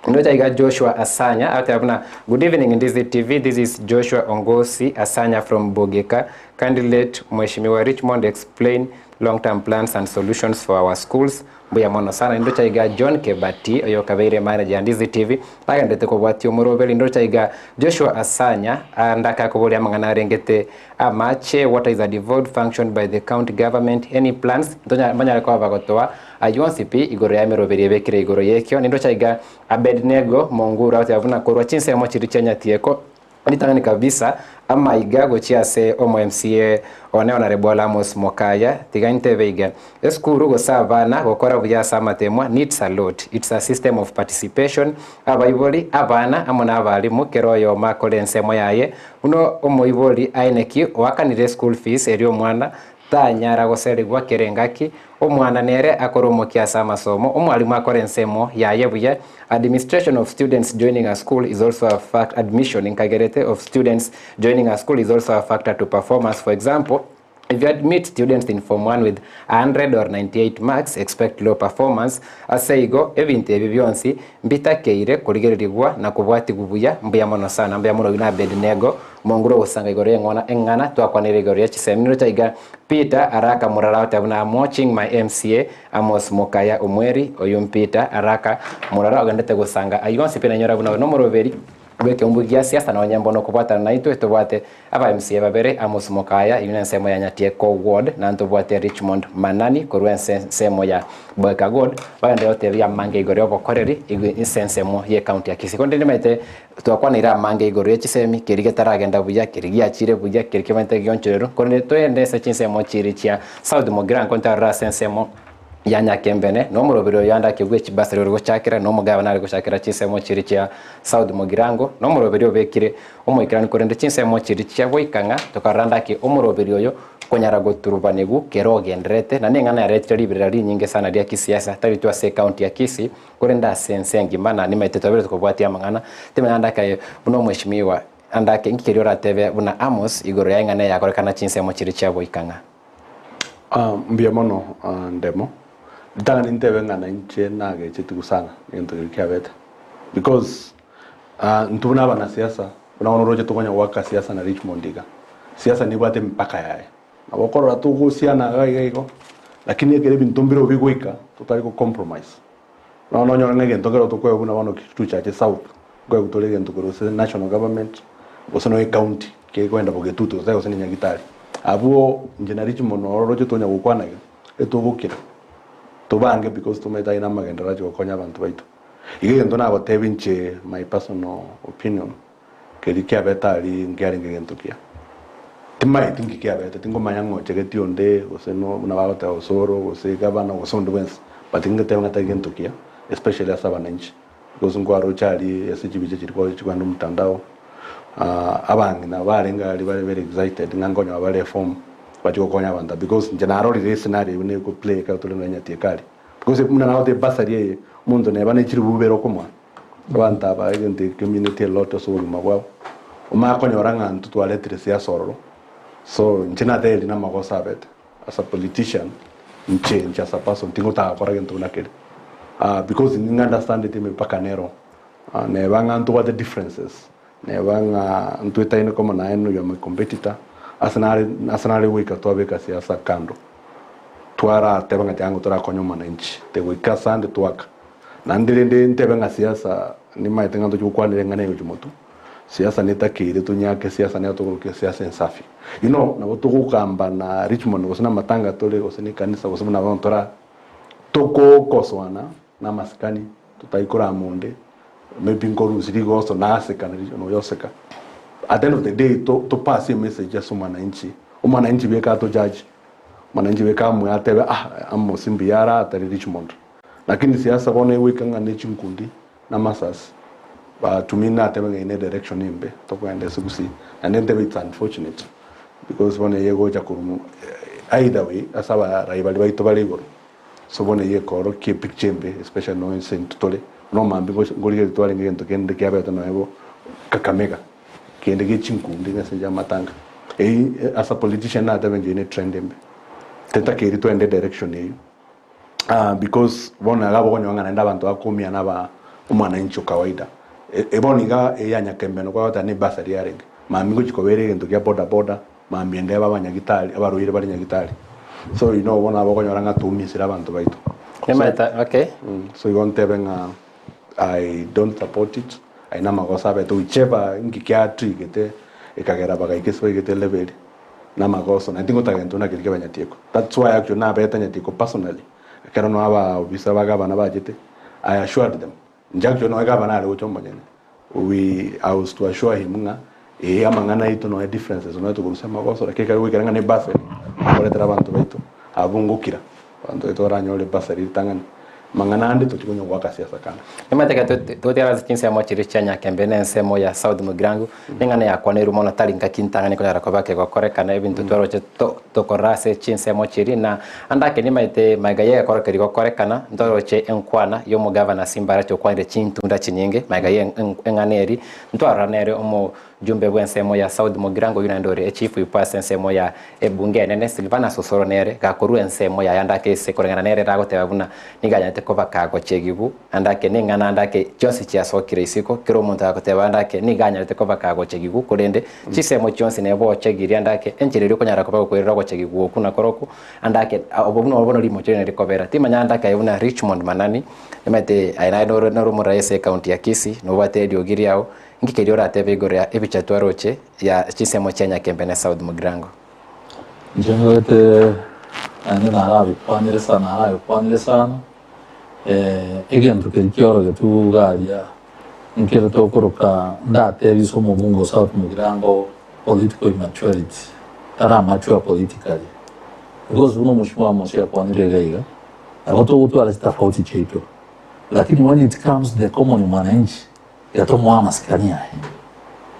Ndoche aiga Joshua Asanya agoteba buna good evening Ndizi TV this is Joshua Ongosi Asanya from Bogeka kindly let Mheshimiwa Richmond explain long term plans and solutions for our schools Mbuya mono sana. Nindoche aiga John Kebati oyo okabeire manager ya Ndizi TV nagenderete kobwatia omoroberi. Nindoche aiga Joshua Asanya ndake akoboria amang'ana arengete amache water is a devolved function by the county government any plans ntonya mbanyare koba bagotoa ayio onsi pi igoro ya emeroberi ebekire igoro yekio. Nindoche aiga Abednego Monguru agoteba buna korwa chinsemo chiria chia Nyatieko Ritang'ani kabisa, amaiga gochia ase omo MCA one Honourable Amos Mokaya, tiga intebe iga. Esukuru gose abana gokora buya ase amatemwa needs a lot. It's a system of participation, abaibori, abana amo na abalimu kera oyomo akore ensemo yaye, buna omoibori aene ki oakanire eschool fees erio omwana Tanyara goserigwa kera engaki, omwana nere akore omokia ase amasomo, omwalimu akore ensemo yaye buya. Administration of students joining a school is also a fact admission nkagerete of students joining a school is also a factor to performance for example, if you admit students in form one with 100 or 98 marks expect low performance Ase igo, ebinto ebi bionsi mbitakeire korigererigwa na kobwatigwa buya. Mbuya mono sana, mbuya mono na Abednego, omonguru ogosanga igoro y'eng'wana eng'ana twakwanire igoro ye chisemi. Niroche aiga Peter Araka Murara agoteba buna I'm watching my MCA Amos Mokaya Omweri, oyio Peter Araka Murara ogendete gosanga ayio onsi pi nainyora buna oyo nomoroberi. Bw'ekeumbu gia siasa nonye mbono okobwatana naintwe tobwate aba MCA babere Amos Mokaya eyio nensemo ya Nyatieko Ward na ntobwate Richmond Manani korwa ense ensemo ya Boeka Gold bagenderere gotebia amange igoro y'obokoreri igwe inse ensemo ye county ya Kisii. Korende nimaete twakwaneire amange igoro ye chisemi keri getaragenda buya keri giachire buya keri kebwenerete gionchorerwe korende toende ase chinsemo chiri chia South Mugirango ntarora ase ensemo ya Nyakembene, na omoroberi oyo ande akegwa echibasari ore gochakera, na omogabana are gochakera chinsemo chiria chia South Mugirango, na omoroberi obekire omoikeranu korende chinsemo chiria chia goika ng'a tokarora ande ake omoroberi oyo konyara goturubanigwa kera ogendererete, na neng'ana yaretire riberera rinyinge sana ria kisiasa, tari tu ase ecounty ya Kisii, korende ase ense engima, na nimaete twabere tokobwatia amang'ana, timanya ande ake buna omweshimiwa ande ake inki keria oratebe buna Amos igoro ya eng'ana eyakorekana chinsemo chiria chia goika ng'a. Mbuya mono Ndemo, ritang'ani ntebe ng'a nainche nagechetigwe sana negento keria kiabete because intwe buna abanasiasa buna bono oroche tokonya goaka siasa na Richmond iga, siasa nebwate emipaka yaye. Nabo okorora togosiana iga iga igo lakini ekero ebinto mbire obigoika totari go compromise. Bono nonyore ng'a egento ekero tokoegwa buna bono Kitutu South, nkoegwa tore egento korwa gose national government, gose nonya ecounty, kegoenda Bogetutu gose gose ne Nyagitari. Abwo inche na Richmond noro oroche tonya gokwana iga, etogokira, tobange because tomaete aye namagenderero ache gokonya abanto baito. Iga egento nagotebia inche my personal opinion, keria kiabete aria nkiarenge gento kiya. Timaeti nki kiabete, tingomanya ng'a ochegeti onde gose no buna bagoteba Osoro gose gavana gose onde bwensi, but ngeteba ng'a tari gento kiya especially ase abananchi because nkwaroche aria ase chibicha chiria kwaroche chikogenda omotandao abang'ina barenge aria bare very excited ng'a nkonyora bare eform bachie gokonya abanto aba because inche narorire escenario buna eko play ekero tore nonya Nyatieko aria. Because buna nagoteba ebasari eye omonto neba ne chiribu ibere okomoa. Abanto aba egento eke kemineti a lot ase obogima bwabo, omanye konyora ng'a intwe twaretire siasa ororo, so inche natebirie namagoso abete as a politician, inche inche as a person tingotaka gokora gento buna keria because ning'a understandeti emepaka nero, neba ng'a ntobwate differences, neba ng'a ntwetaine komo naye you are my competitor, ase nare ase nare goika twabeka siasa kando, twarateba ng'a tiga torakonye omwananchi, tegoika ase ande twaka. Naende rende ntebe ng'a siasa nimaete ng'a ntochi gokwanera eng'ana eye gochia motwe, siasa netakeire tonyake siasa nero tokorokia siasa ensafi. You know nabo togokamba na Richmond gose na amatanga tore gose na ekanisa gose buna bono tora tokokosoana na amasikani totari korama onde maybe nkorusia rigoso naseka na oyoseka. At the end of the day to to pass emessage ase omwananchi, omwananchi bweka ato judge, omwananchi bweka amwe atebe ah Amos mbuya are atari Richmond. Lakini siasa bono egoika ng'a ne chinkundi na amasasi but to me natebe ng'a eye ne direction embe tokoenda ase gusii naende ntebe it's unfortunate because bono eye egocha korwa mo either way ase abarai baria baito bare igoro so bono eye ekorokia epicture embe especially nonya ase intwe tore buna omambia ngochi nkorigereria twarenge egento kende kiabete nonya bo Kakamega kende gie chinkundi ase enchera amatanga eyio as a politician natebe inche eye ne trend embe tetakeiri toende edirection eyio. Because bono iga abokonyora ng'a naende abanto bakoumia naba omwananchi o kawaida. Bono iga eya Nyakembeno kwagoteba ne ebasari yarenge, mambia ngochia kobera egento kia boda boda, mambia ndebe abanyagitari abarwaire bare nyagitari. So you know bono abokonyora ng'a toumisire abanto baito. Nimaete okay. So igo ntebe ng'a I don't support it, aye namagoso abete whichever inki kiatrigete ekagera bagaika ase baigete level eria. namagoso, naende tingotaka gento buna keria ki'abanyatieko. That's why actually nabete nyatieko personally, ekero nonya abaofisa ba gavana bachete, I assured them, inche actually nonya gavana are gocha omonyene, we, I was to assure him ng'a ee amang'ana aito nonya differences nonya tokorusia amagoso, lakini ekero goikera ng'a ne bursary, okoretera abanto baito, abwo ngokira, abanto baito baranyore bursary ritang'ani, amang'ana ande tochi konya goaka siasa kando. Nimanyete ekero togotigara ase chinsemo chiria chia Nyakembe na ensemo ya South Mugirango, Neng'ana yakwaneirwe mono tari ngaki ntang'ani konyara koba kegokorekana ebinto twaroche tokorora ase chinsemo chiria na ande ake nimaete magega y'egekoro keria gokorekana ntoroche enkwana y'omogavana Simba-Arati okwanire chintunda chinyinge magega ye eng'ana eria ntwarora nere omojumbe bw'ensemo ya South Mugirango oyio naende ore echief whip ase ensemo ya ebunge enene Silvanus Osoro nere gakorua ensemo yaye ande ake ase koreng'ana nere eragoteba buna nigo anyarete koba kagochegigwa Ande ake neng'ana ande ake chionsi chiasokire isiko, kera omonto agoteba ande ake nigo anyarete koba kagochegigwa, korende chisemo chionsi neba ochegirie ande ake, enchera eria okonyara koba gokwerera ogochegigwa okwo nakorokwo, ande ake obo buna obo norimocho rinde rikobera. Timanya ande ake aye buna Richmond Manani, nimanyete aye naye nore nore omoraia ase ecounty ya Kisii, nobwate eriogi riao. Inki keria oratebe igoro ya ebicha twaroche ya chinsemo chia Nyakembe ne South Mugirango? Inche ngogete naende narabikwanire sana narabikwanire sana, egento keria kiorogetwe iga aria nkere tokoroka ndatebie ase omobunge o South Mugirango political immaturity, tara mature politically because buna omochie Amos akwanire iga iga, nabo togotwara chitofauti chiaito lakini when it comes to the common mwananchi iga tomoe amasikani aye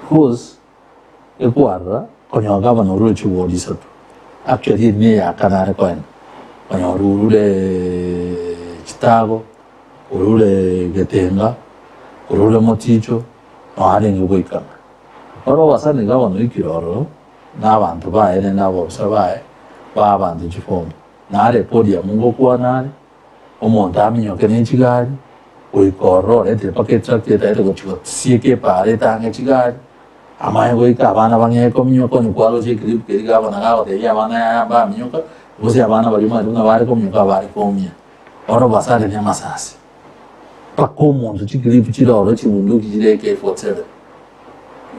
because Ekwarora konyora gavana orure chiward isato, actually eri neya kane are koenda, konyora orure Chitago, orure Getenga, orure Moticho, noo arenge goikana. Bono obasani gavana oikire ororo, na abanto baye naende abobisa baye, baa abanto chifomu. Nare podium ngokwana are, omonto aminyoke ne chigari, goika ororo oretire mpaka etractor etagete gochia gosieka epaara etange chigari, amanye goika abana bang'ee kominyoka onye kwaroche eclip keria gavana gagotebia abana yaya mbaminyoka, gose abana baria omanyete buna bare kominyoka bare koumia. Bono basare ne amasasi, mpaka omonto chiclip chire ororo chibunduki chire AK47.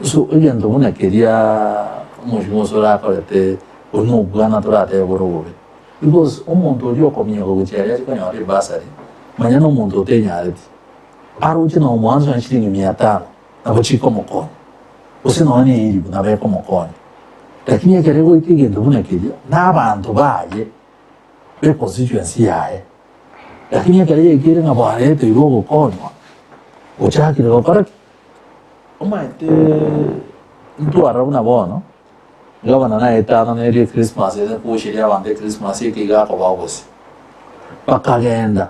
So egento buna keria omochie ose orakorete, oria na obwana toratebe bore obobe. Because omonto oria okominyoka gochia aria ache konyora ebasari, manya nomonto otenyareti. Aroche na omoanso onye chiringi mia tano, nabo chikomokonya. Gose nonya ne elifu nabo ekomokonya. Lakini ekero egoika egento buna keria, na abanto baye be constituency yaye. Lakini ekero yaikeire ng'a bwareteirwe ogokonywa, ochakire gokora ki? Omanyete ntwarora buna bono. Gavana naetanana erio Ekrismasi ere kogocheria abanto Ekrismasi eke iga akobao gose. Bakagenda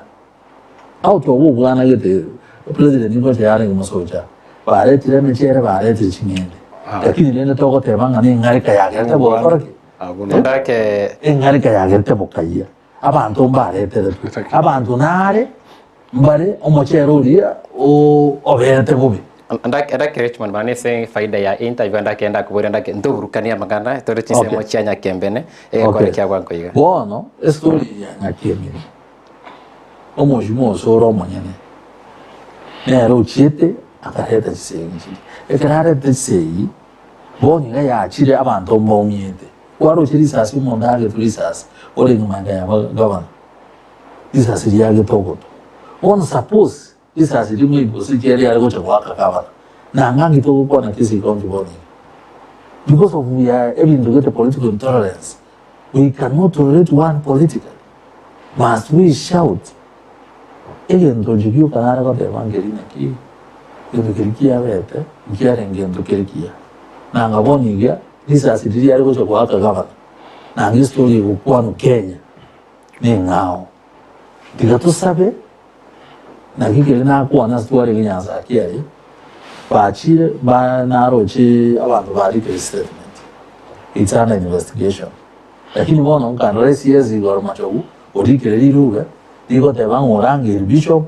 out of obwana gete president ngocha yarenge mosocha baretire emechere baretire ching'ende lakini rende togoteba ng'a neng'areka yagerete bokora ki? Ndake Eng'areka yagerete bokayia abanto mbareteretwe abanto nare Mbare omochere oria oberete bobe. Ndake Richmond mana ase faida ya interview ndake ndakoboria ndake ntoburukanie amang'ana tore chinsemo Okay. chia Nyakembene egekore Okay. kia bwango iga. Bono estory ya Nyakemene, omochie ose ore omonyene nere ochiete akareta chisegi chiria. Ekero arete chisegi, bono iga yachire abanto mbaumiete. Kwaroche risasi omonto agetwe risasi orenge magega ya gavana. Risasi riagete ogoto. Bono suppose risasi rimo ime gose ekiagera riare gocha goaka gavana, nang'a ng'iti ogokwana Kisii County bono iga. Because of we are ebinto gete political intolerance, we cannot tolerate one politically. Must we shout? Egento inche gioka nare goteba nkeri naki, egento keria kiabete, nkiarenge gento kere kiya. Nang'a bono iga, risasi riria riare gocha goaka gavana, nang'a estory egokwanwa Kenya. neng'ao. Tiga tosabe, naki keria nakwana ase twarenge Nyanzaki aria, bachire ba naroche abanto barikire statement, it's under investigation. Lakini bono nkarora eCS igoro Machogu orikire rirube rigoteba ng'a orangeiri bishop,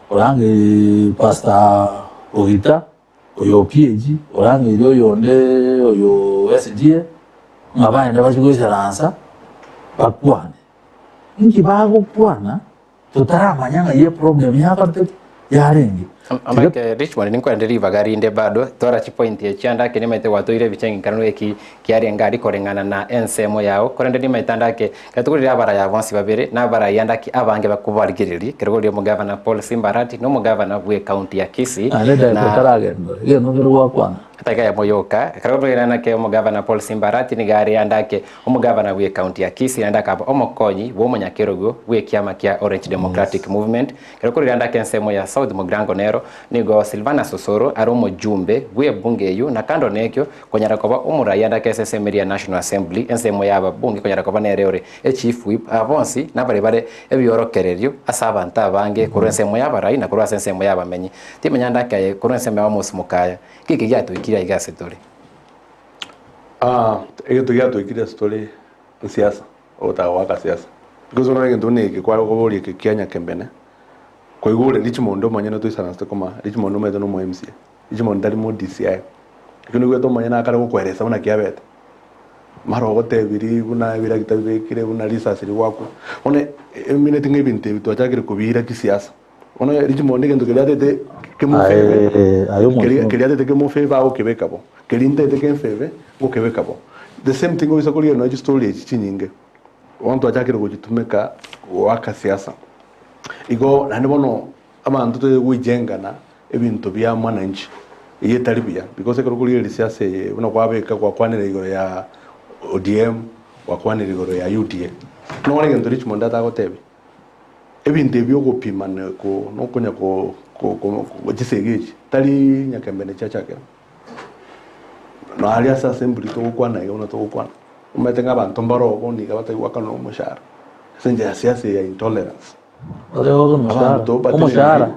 orangeiri pastor Ogita, oyo o PAG, orangeiri oyonde oyo o SDA, ng'a baende bachie goisaransa bakwane. Inki bagokwana totaramanya ng'ai eproblem yakorete ki? Yarenge. Tiga Omanyete Richmond ninkorende ribaga rinde bado twara chipoint echi ande ake nimaete gwatoire ebicha engikeranu eki kiarenge aria koreng'ana na ensemo yao korende nimaete ande ake ekero tokorire abaraya bonsi babere na abaraya ande ake abange bakobarigereria ekero korire omogavana Paul Simba Arati na omogavana bwe county ya Kisii Naende dakika na etaragenda, egento nkere gwakwana. Etageka eyemo yoka, ekero tokogenda nake omogavana Paul Simba Arati nigo are ande ake omogavana bw'ecounty ya Kisii naende akaba omokonyi bw'omonyakerogo bw'ekiama kia Orange Democratic Movement. Ekero korire ande ake ensemo ya South Mugirango nero nigo Silvanus Osoro are omojumbe bw'ebunge eyio na kando nekio konyara koba omorai ande ake ase ensemo eria ya National Assembly ensemo y'ababunge konyara koba nere ore echief whip. Aba bonsi nabare bare ebiorokererio ase abanto abange korwa ensemo y'abarai na korwa ase ensemo y'abamenyi. Timanya ande ake aye korwa ensemo ya Amos Mokaya, Ng'iki giatoikire aiga ase tore? Ah, egento giatoikire ase tore nsiasa, ogotaka goaka siasa. Because bono egento buna eke kware koboria eke kia Nyakembene, kwaigure ore Richmond omonyene toisaransete koma, Richmond omanyete na omo MCA, Richmond tari mo DCI. Ekio noigwete omonyene akare gokoeresa buna kiabete, mara ogotebirie buna ebiragita bibekire, buna risasi rigwakwa. Bono emineti ng'a ebinto ebi twachakire kobiira kisiasa. Bono Richmond egento keria atete kemofeve, Aye, aye omonto keria keria atete kemofeve agokebeka bo, keria ntaete kemfeve ngokebeka bo. The same thing oise korigereria nonya chistory echi chinyinge, bono twachakire gochitumeka goaka siasa. Igo naende bono abanto toye goijengana ebinto bia mwananchi, eyio etari buya because ekero okorigereria siasa eye buna kwabeka gwakwanera igoro ya ODM, gwakwanera igoro ya UDA, nore egento Richmond atagotebia. Ebinto ebi ogopima na ko nokonya ko ko ko chisegi echi tari nyakembe ne chiachakera. Naria ase assembly togokwana iga buna togokwana, omanyete ng'a abanto mbaro obo niga batari goakanwa omoshahara ase enchera ya siasa eye ya intolerance. Abanto Omoshahara.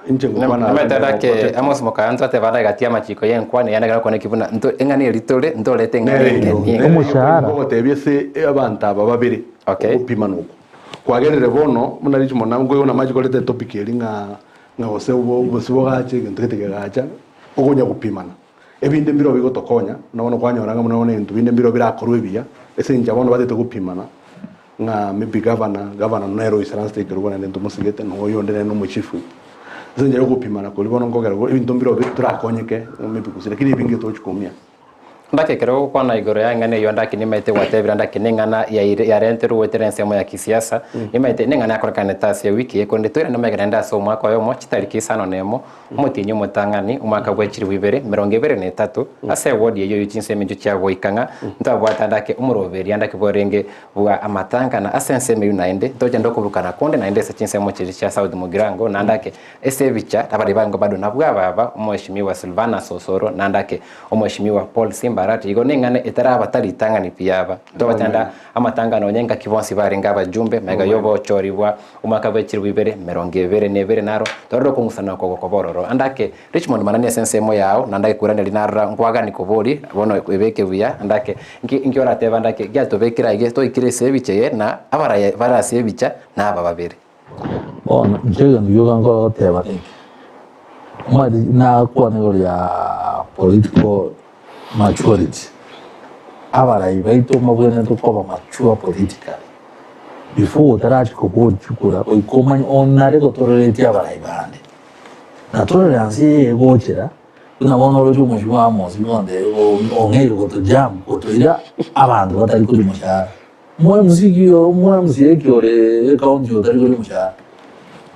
Inche ngokwana Nimanyete ase ndake protect. Amos Mokaanto ateba ande gati y'amachiko y'enkwana eyio ndagera kwane ki buna nto eng'ana eri tore ntorete eng'ana Nere enge eyio, nigo. nere eyio Omoshahara. ngogotebia ase abanto aba babere Okay. ogopimana oko kwagerire bono buna Richmond nabo nkoigwa namache koreta etopic eri ng'a ng'a gose obo obosi bogacha egento gete kegacha okonya gopimana. Ebinde mbirobio bigotokonya buna bono kwanyora ng'a buna bono ebinto binde mbirobio birakorwe ebiya ase eng'encho bono batete gopimana ng'a maybe gavana, gavana nere oisaransete ekerogo naende ntomosigete na oyonde nere nomochifu. Ase enchera ya ogopimana koria bono nkogera ebinto mbirobio torakonyeke maybe gose lakini ebinge tochi koumia. Ndake ekero ogokwana igoro ya eng'ana eyio ndake nimaete gwatebire ndake neng'ana yaire yarenterwe goetera ensemo ya kisiasa, nimaete neng'ana yakorekanete ase ewiki eye korende toirane magega naende ase omwaka oyomo chitariki isano na emo, omotienyi omotang'ani, omwaka bwe chilifu ibere, emerongo ebere na etato, ase ewodi eyio ye chinsemo echio chia goika ng'a ntwabwate andake omoroberio andake bwarenge bwa amatanga na ase ensemo eyio naende ntochende okoburukana konde naende ase chinsemo chiria chia South Mugirango naende ake ase ebicha abaria bange bado nabwo aba aba Omweshimiwa Silvanus Osoro naende ake Omweshimiwa Paul Simba Arati igo neng'ana etaraba ritang'ani pi aba ntobachanda amatanga nonye ngaki bonsi barenge abajumbe magega yobochori bwa omwaka bwe chilifu ibere emerongo ebere na ebere naro torore okong'usana oko gokoba ororo ande ake Richmond manani ase ensemo yao naende agekuraneria narora nkwagani kobori bono ebeke buya ande ake nki nki oratebe ande ake giatobekire aiga toikire ase ebicha eye na abaraia bare ase ebicha naba babere. Bono inche egento gioka nkore goteba neke, omanyete nakwane igoro ya political maturity, abarai baito mbabwenerete koba mature politically, before otarachia kobori chikura goika omanye onare gotoreretie abarai bande. Na tolerance eye egochera buna bono oroche omochie bwa Amos bonde ong'eire gotojam gotoira abanto batari koria omoshahara. Omo MC ki omo MCA ki ore ecounty otari koria omoshahara?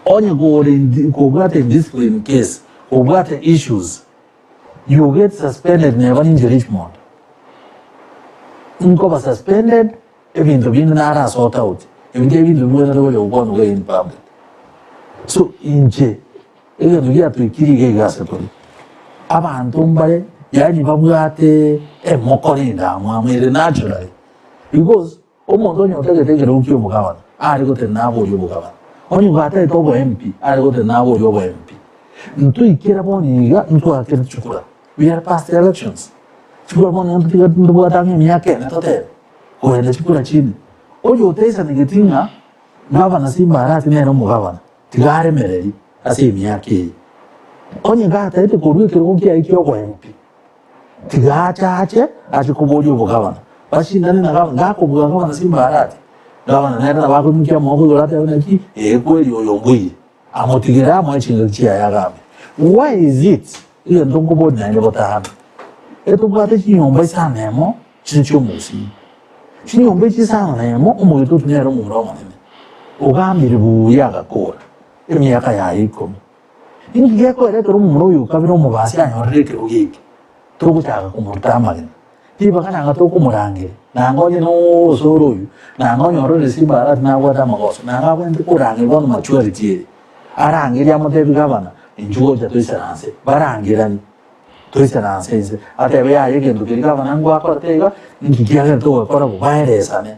Onye kore kobwate indiscipline case, kobwate issues, you get suspended neba ninche Richmond. Nkoba suspended Ebinto binde nara sort out, ebinto ebinto bibwenerete gocha gokwanwa iga in public. So inche egento giatoikire iga iga ase tore, abanto mbare yaani babwate emokora endamwamu ere naturally because omonto onye otagete ekerogo kia obogavana are gotenena aborie obogavana, onye gatagete obo MP are gotenena aborie obo MP. Ntoikere bono iga ntwakere chikura, we are past elections, chikura bono iga ntobwate ang'e emiaka ene totebe. Korende chikura chinde, oyo otaisanegeti ng'a gavana Simba-Arati nere omogavana, tiga aremererie ase emiaka eye. Onye gataete korua ekerogo kiaye ki'oboempi, tiga achache ache koboria obogavana, bashindane na gavana. Gakobua gavana Simba-Arati, gavana nere nabo akoimokia amaboko igoro atebe naki, ee kweri oyo mbuya, amotigere amoe chingaki chiaye agambe. Why is it egento nkoboria naende botambe, etobwate chinyomba isano emo Chire chi'omogusii. Chinyomba echi isano na emo, omogetutu nere omomura omonene, ogambire buya agakora emiaka yaye ikomi. Inki gekoera ekero omomura oyo okabere omobasi anyorire ekerogo eke? Togochaka komoruta amagena. Ribaga nanga tokomorangeria, nanga onye nosoro oyio, nanga onyorire simba arati nabwate amagoso, nanga abwenerete korangeria bono maturity eye. Arangerie amotebi gavana, inchuo gocha toisaranse. Barangeranie. Toisaranse inse, atebe yaya egento keria gavana ngwakorete iga, inki kiagerete ogakora bo, baeresane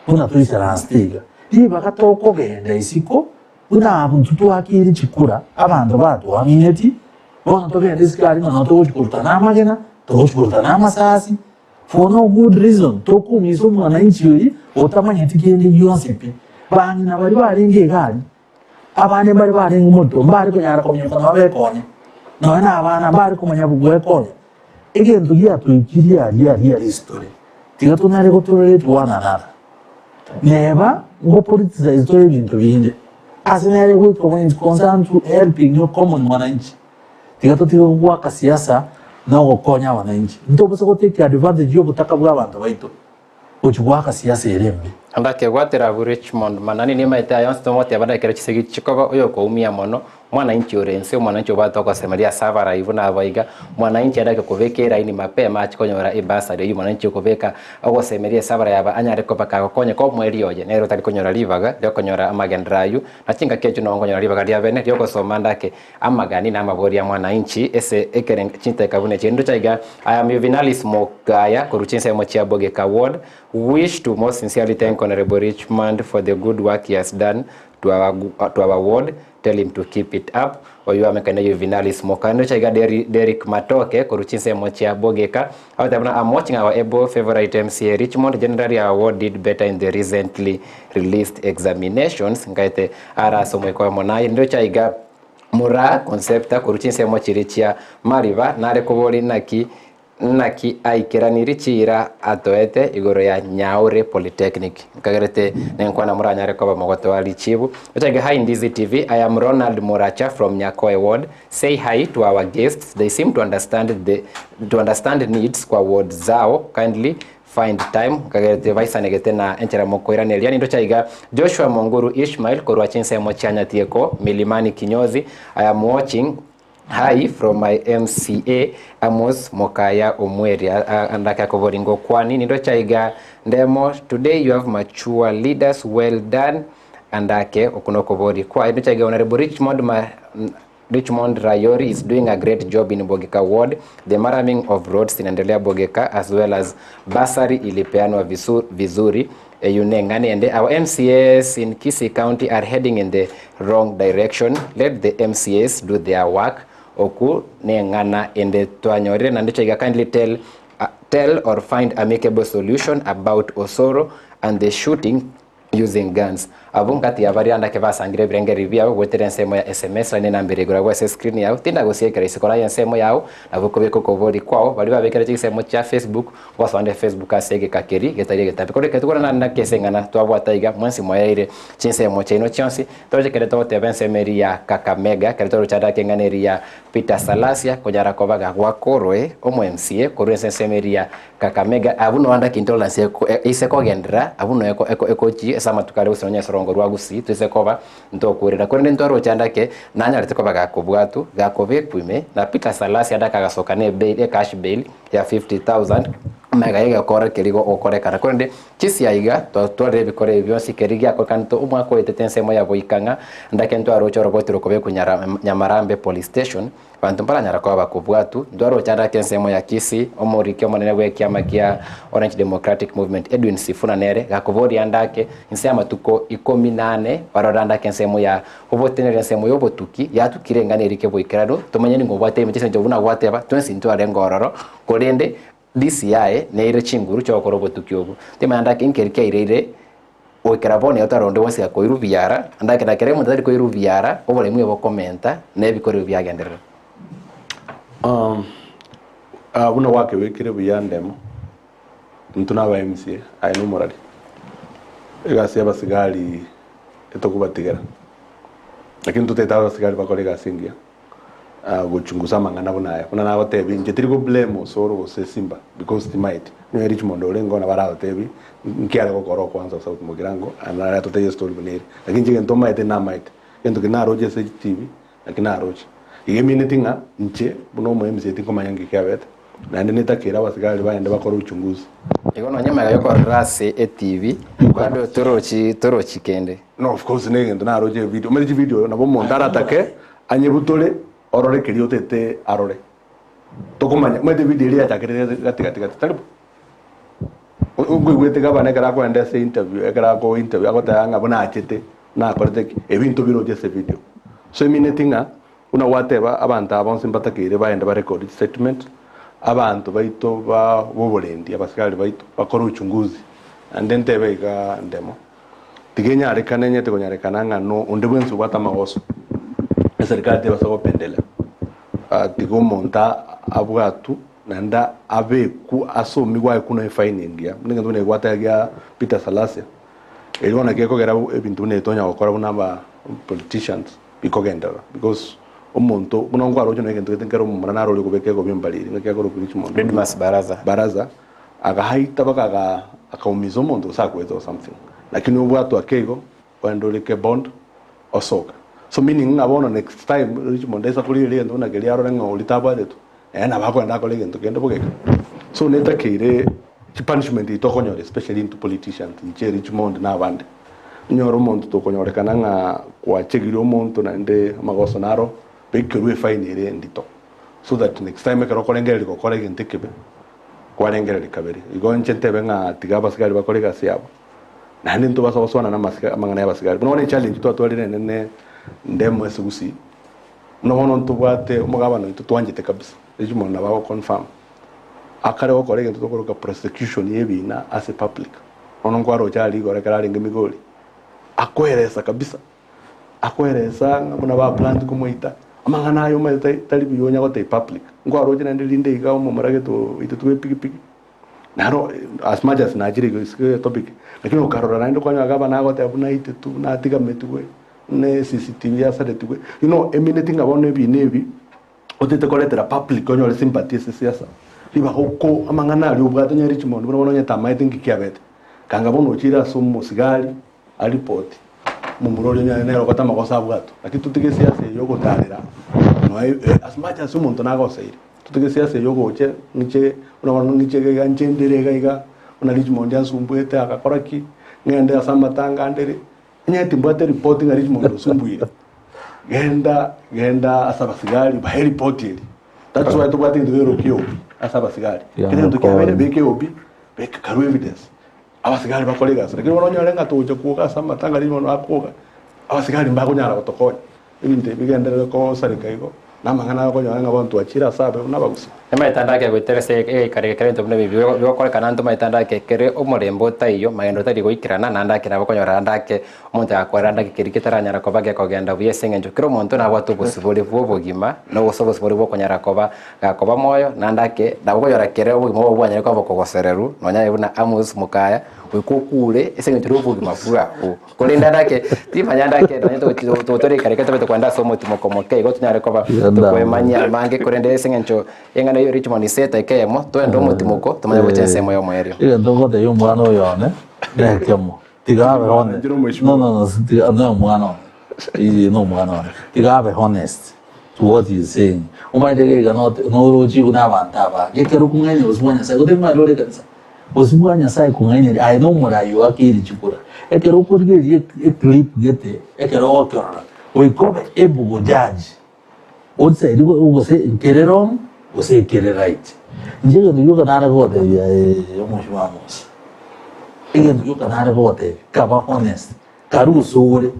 buna toisaransete iga. Ribaga tokogenda isiko buna abwo intwe twakeire chikura, abanto batwamineti, bono togende isiko aria ng'a nabo togochi koruta na amagena, togochi koruta na amasasi, for no good reason, tokumisa omwananchi oyio otamanyeti kende gionsi pi. Bang'ina baria barenge iga aria, Abande mbare barenge morito, mbare konyara kominyoka nonya bekonye, nonya na abana mbare komanya gwekonya. Egento giatoikirie aria aria history, tiga tonyare gotorera one another. Neba ngo politicize tore ebinto binde. Ase nere goika when it concern to helping your common mwananchi, tiga totige goaka siasa na ogokonya abananchi. Ntobasa go take advantage ya obotaka bwa abanto baito gochi goaka siasa ere embe. Ndakegwatera abwo Richmond Manani nimaete aya onsi tomoteba ndakere chisegi chikoba oyokoumia mono Mwananchi ore inse, omwananchi obwate ogosemeria ase abarai buna aba iga, mwananchi arake kobeka eraini mapema ache konyora ebasari eyio mwananchi okobeka ogosemeria ase abarai aba anyare koba kagokonyeka omoerio oye nere otari konyora ribaga riokonyora amagenderero ayio, na chingaki echio noo nkonyora ribaga ria bene riogosoma ndake amagani na amabori a mwananchi ase ekere chinteka buna echi. Ndoche iga I am Yuvinalis Mokaya korwa chinsemo chia Bogeka Ward, wish to most sincerely thank Honourable Richmond for the good work he has done to our, to our ward Tell him to keep it up. Oyio amekane Yuvinalis Mokano iga Derrick Matoke korwa chinsemo chia Bogeka agoteba buna I'm watching our able favorite MCA Richmond generally our ward did better in the recently released examinations nkaete ara ase omoika oyomo naye ndocha iga Muraa Concepta korwa chinsemo chiria chia Mariba nare kobori naki Naki aikeranirie chiira atoete igoro ya Nyaore Polytechnic. Nkagerete nenkwana moranyare koba mogotoa richibu. Ochake hi Ndizi TV, I am Ronald Moracha from Nyakoe ward. Say hi to our guests, they seem to understand the to understand needs kwa ward zao. Kindly find time. Nkagerete baisanegete na enchera mokoiraneria. Nindocha iga Joshua Monguru Ishmael korwa chinsemo chia Nyatieko, Milimani Kinyozi. I am watching Hi from my MCA Amos Mokaya Omweri andake akobori ngokwani nindocha iga ndemo today you have mature leaders well done andake okuno kobori kwa ndocha iga Honorable Richmond ma, Richmond Rayori is doing a great job in Bogeka ward. The maraming of roads inaendelea Bogeka as well as basari ilipeanwa vizuri. Eyuneng'ani ende our MCAs in Kisii County are heading in the wrong direction. Let the MCAs do their work. Oku neng'ana ende twanyorire naende chaiga kindly tell, tell or find amicable solution about Osoro and the shooting using guns. Abwo ngati ya baria ndake basangire ebirengererio biabo goetera ensemo ya sms line enamba ere igoro agwo ase escreen yao tindagosiekera isiko raye ensemo yao nabo okobeka okobori kwao baria babekere chinsemo chia Facebook Gosonde Facebook ase egeka keria getari egetambe. Korende ekero tokora naki ase eng'ana twabwata iga, mwensi mwaeire chinsemo chiaino chionsi, toroche ekero togoteba ensemo eria ya Kakamega, ekero toroche ande ake eng'ana eria ya Peter Salasya, konyara koba gagwakorwe omo MCA korwa ase ensemo eria ya Kakamega, abwo noo ande ake intolerance eko eise kogenderera, abwo noo eko eko ekochi ase amatuko aria gose nonye ase orongo rwa Gusii toise koba ntokwerera. Korende ntwaroche ande ake, nanyarete koba gakobwatwa, gakobekwa ime, na Peter Salasya ande ake agasoka na ebail, ecash bail, ya 50,000 omega y'egekora keria gokorekana. Korende chisia iga twatwarire ebikoro ebi bionsi keria giakorekanete omwaka oetete ensemo ya Boikang'a ndake ntwaroche oroboti rokobekwa nyara Nyamarambe police station banto mbaranyara koba bakobwatu ntwaroche andake ensemo ya Kisii omoriki omonene bw'ekiama kia Orange Democratic Movement Edwin Sifuna nere gakoboria andake inse y'amatuko ikomi na ane barore andake ensemo ya Oboteneneri ensemo y'obotuki yatukire eng'ana erike boikeranu, tomanye ning'o obwate ime chisencho buna gwateba, twensi ntwarenge ororo, korende DCI neire chinguru chi'ogokora obotuki obwo. Timanya ndake nkeri kiaireire goikera bono iga twarora onde bwensi gakoirwa biara, ndake na kera omonto tari koirwa biara, oboremu ebokomenta na ebikoro ebi biagenderera. Buna gwakebekire buya ndemo, intwe naba MCA, aye nomorari, egasi y'abasigari etokobatigera, lakini totagete abasigari bakore egasi engiya gochungusa amang'ana buna aya. Buna nagotebia inche tiri go blame Osoro gose Simba because timaeti, onye Richmond orenge oo nabo aragotebie nki are gokora okwansa South Mugirango naende nare atotebie estory buna ere. Lakini inche egento maete namaete, egento keria naroche ase TV naki naroche. Iga emineti ng'a inche buna omo MCA tinkomanya nki kiabete. Naende netakeire abasigari bagende bakore uchunguzi. Igo nonye magega yokorora ase etv bado torochi torochi kende. No of course negento naroche evideo, omanyete chivideo nabo omonto aratake anyebutore orore keria otete arore. Tokomanya, omanyete evideo eria yachakerete gati gati gati tari bo? Nkoigwete gavana ekero akoenda ase interview ekero ako interview agoteba ng'a buna achete nakorete ki, ebinto biroche ase evideo. So emineti ng'a Buna gwateba, abanto aba bonsi mbatakeire baende barekodi chistatement, abanto baito ba boborendi, abasigari baito, bakore uchunguzi. Naende ntebe iga ndemo, tiga enyarekane enyete konyarekana ng'a no onde bwensi obwate amagoso, eserikali tebasa gopendelea. Tiga omonto abwatwe naende abekwe asomigwe aye buna efaini engiya, buna egento buna egwateba gia Peter Salasya, erio bono gekogera ebinto buna ebi tonya gokora buna aba. politicians bikogenderera because omonto buna nkwaroche nonya egento gete nkere omomura naro oria okobeka egobi embariri ng'aki akorokwa Richmond Didmus Barasa. Barasa agahaita mpaka aga akaumiza omonto gose akwete or something lakini obwatwe ake igo ogende orike bond osoke so meaning ng'a bono next time Richmond aisa korigereria egento buna keria arore ng'a oria tabwatetwe Naende nabo akogenda akore egento kende bogeka. So netakeire chipunishment eye tokonyora especially intwe politicians inche Richmond na abande. Onyore omonto tokonyorekana ng'a kwachegire omonto naende amagoso naro bekerwe efine ere endito so that next time ekero okorengereria gokora egento ekebe kwarengereria kabere. Igo inche ntebe ng'a tiga abasigari bakore egasi yabo naende ntobasa gosoana na amasika amang'ana ya abasigari. Buna bono echallenge twatwarire enene ndemo ase gusii. Buna bono ntobwate omogabana oito twanchete kabisa, Richmond nabo ago confirm, akare gokora egento tokoroka prosecution y'ebina ase public. Bono nkwaroche aria igoro ekero arenge Migori, akoeresa kabisa, akoeresa ng'a buna ba planned komoita, amang'ana aya omanyete tari tari buya onya gotebia public. Nkwaroche naende rinde iga omomura gete oitetwe epikipiki, naro as much as nachire iga isiko ya topic, lakini okarora naende okonyora gavana agoteba buna aitetwe, buna atigametigwe. Ne CCTV yasaretigwe you know emineti ng'a bono ebina ebi otete koretera public onyore sympathy ase siasa ribaga oko amang'ana aria obwate onye Richmond buna bono onye tamaete nki kiabete kanga bono ochire ase omosigari aripoti omomura oria onye nere ogote amagoso abwatwe lakini totige esiasa eye yogotarera noe as much as omonto nagoseire totige esiasa eye yogocha ng'iche buna bono ng'iche iga iga nche ndere iga iga buna Richmond ansumbuete agakora ki ng'ende ase amatanga andere. Onye timbwate ripoti ng'a Richmond osumbuire, genda genda ase abasigari bae ripoti eria. That's why tobwate egento kerokia OB ase abasigari. Yeah, Kera egento kiabeire kore. beka OB, beka karue evidence. Abasigari bakore egasi. Lakini bono onyore ng'a togocha kwoga ase amatanga Richmond akwoga, abasigari mbakonyara gotokonya. Ebinto ebi bigenderere kosareka igo, na amang'ana agokonyora ng'a bono twachire ase abe buna abagusii. Namaete ande ake goetera ase egeikaro eke ebinto buna ebi bigokorekana ntomaete ande ake kere omorembe otaiyo, magendo tari goikerana, naende ake nabo okonyora ande ake omonto agakorera ande ake keria ketaranyara koba gekogenda buya ase eng'encho kera omonto nabwate obosibore bwa obogima, na gose obosibore bwa okonyara koba gakoba moyo, naende ake nabo okonyora kere obogima obo bwanyare koba bokogosererwa nonya aye buna Amos Mokaya, goika okure ase eng'encho ya obogima bwao. Korende ande ake, timanya ande ake nonye tore ekero tobete kogenda ase omotimoko moke igo tonyare koba tokwemanyia amange korende ase eng'encho eng'ana eyio Richmond isete eke eyemo, toende omotimoko tomanye gocha ensemo y'omoerio. Egento ngotebia omwana oyo one nekemo, tiga abe honest. No, no, no, tiga no omwana one. Ii no omwana one. Tiga abe honest to what he is saying. Omanyete geiga norochi buna abanto aba, gekero okong'aina gose bwa Nyasaye, gose timanyeti ore ekanisa. Bosio bwa Nyasae kong'aineria aye nomorai oakeire chikura. Ekero okorigereria eclip gete ekero ogokerora goika obe able go judge outside gose nkere wrong gose ekere right. Inche egento gioka nare gogotebia omochie wa Amos, egento gioka nare gogotebia kaba honest, karu ase ore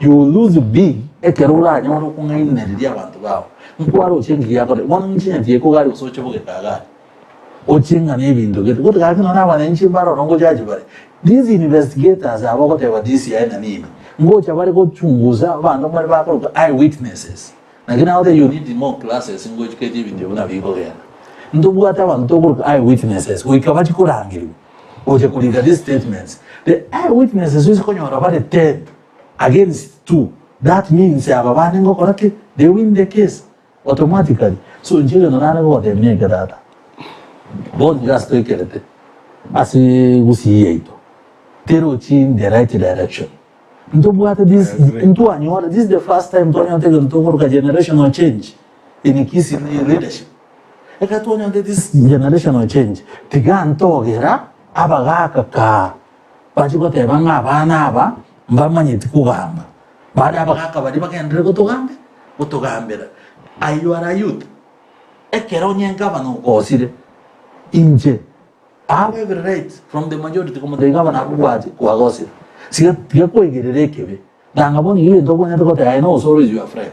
you will lose big ekero oranyore okong'ainereria abanto bao. Nkwaroche engiya akore bono inche nyatie ekogari gose oche bogeka agari. Ochie ng'a nebinto gete gose gaki nonye abananchi mbare ororo ngojaji bare. These investigators aba ogoteba DCI na nini, ngocha bare gochunguza abanto mbare bakorokwa eye witnesses. Naki nagotebia you need more classes ngoeducate ebinto ebi buna bikogenda. Ntobwate abanto tokoroka eye witnesses goika bachie korangerigwa gocha korika these statements. The eye witnesses ase konyora bare ten against two, that means aba bande ngokora ki? They win the case. Automatically. So inche egento nare gogotebia neke tata, bono iga ase toikerete ase gusii yaito, terochi in the right direction. Ntobwate this, ntwanyora, this is the first time twanyorete egento tokoroka generational change in Kisii leadership. Ekero twanyorete this generational change, tiga ntogera abagaka kaa bache goteba ng'a abana aba mbamanyeti kogamba. Baria abagaaka baria bagenderere gotogambe gotogambera. Aye you are a youth. Ekero onye gavana ogosire, inche I have every right from the majority komotebia gavana abwo gwachi kwagosire. Siga tiga koigerera ekebe. Tanga bono iga egento obwenerete goteba aye no osoro is your friend.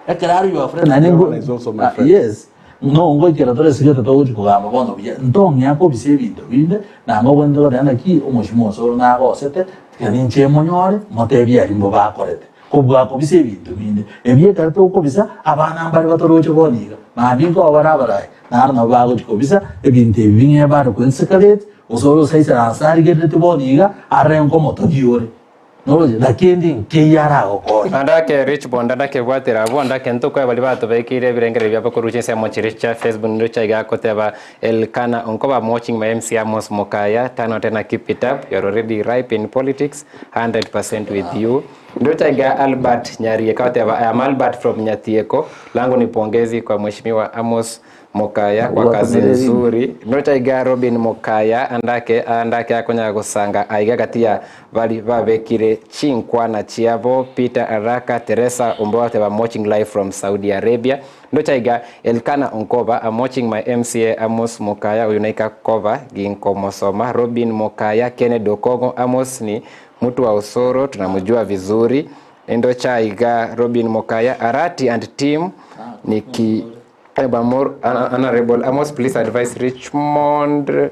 Ekero are your friend naende ngo Gavana is also my ah, friend. yes no ngoikera tore sigete togochi kogamba bono buya ntong'ea kobisa ebinto binde nanga obwenerete goteba naki omochie osoro nagosete tiga ninche monyore motebie aria mbobe akorete kobua kobisa ebinto binde ebi ekero tokobisa abana mbare batoroche bono iga mambia nkoba bare abarai naro nabo bagochi kobisa ebinto ebi bing'ee bare ko escalate gose ore osaisaranse arigerereti bono iga arore nkomotogia ore. Noroche? Lakini nkeiyo aragokonye. Andake Richmond andake bwatera abwo andake ntokoe baria batobekeire ebirengererio biabo korwa chinsemo chiria chia Facebook niro chiaiga goteba Elkana Onkoba I'm watching my MC Amos Mokaya tano tena keep it up you're already ripe in politics 100% with you niro chiaiga Albert Nyarieka goteba I am Albert from Nyatieko langu ni pongezi kwa mheshimiwa Amos Mokaya kwa kazi nzuri. Nochaiga Robin Mokaya andake andake akonya gosanga aiga gati ya bari babekire chinkwana chiabo Peter Araka Teresa Omboate I'm watching live from Saudi Arabia. Ndochaiga Elkana Onkoba I'm watching my MCA Amos Mokaya uyu naika kova ginkomosoma Robin Mokaya Kennedy Okongo Amos ni mtu wa Osoro tunamjua vizuri. Ndochaiga Robin Mokaya Arati and team niki Ebamor, Honorable Amos, please advise Richmond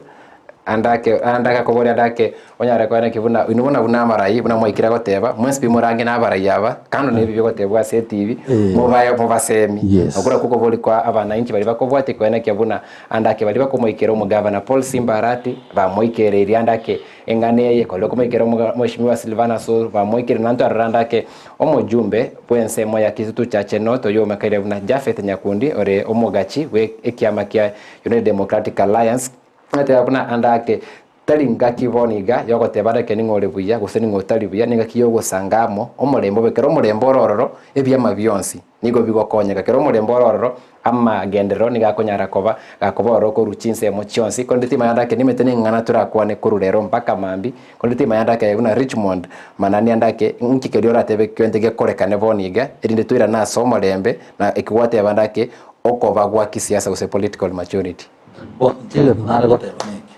andake andake kobori andake onyare kwene kibuna inubona buna amarai buna mwaikira goteba mwensi bimurange na abarai aba kando nebi bigotebwa ase TV mubaye mubasemi okura kuko bori kwa abananchi bari bakobwate kwene kebuna andake bari bakomoikera omugavana Paul Simba Arati bamoikereire andake eng'ana eye kori bakomoikera mheshimiwa Silvana Suru bamoikere nanto arora andake Omojumbe bw'ensemo ya Kitutu Chache North oyio omakaire buna Japhet Nyakundi ore omogachi bwe ekiama kia United Democratic Alliance agateba buna ande ake tari ngaki bono iga yogoteba ande ning'o ore buya gose ning'o otari buya nengaki yogosanga amo omorembe obe kero omorembe ore ororo ebiama bionsi nigo bigokonyeka kero omorembe ore ororo Amagenderero nigo akonyara koba gakoba ororo korwa chinsemo chionsi, korende timanya ndake nimete neng'ana torakwane korwa rero mpaka mambia, korende timanya ndake buna Richmond manani andake nki keria oratebe kente gekorekane bono iga, erinde toirane ase omorembe na eki gwateba ndake okoba gwa kisiasa gose political maturity. Bono inche egento nare goteba neke,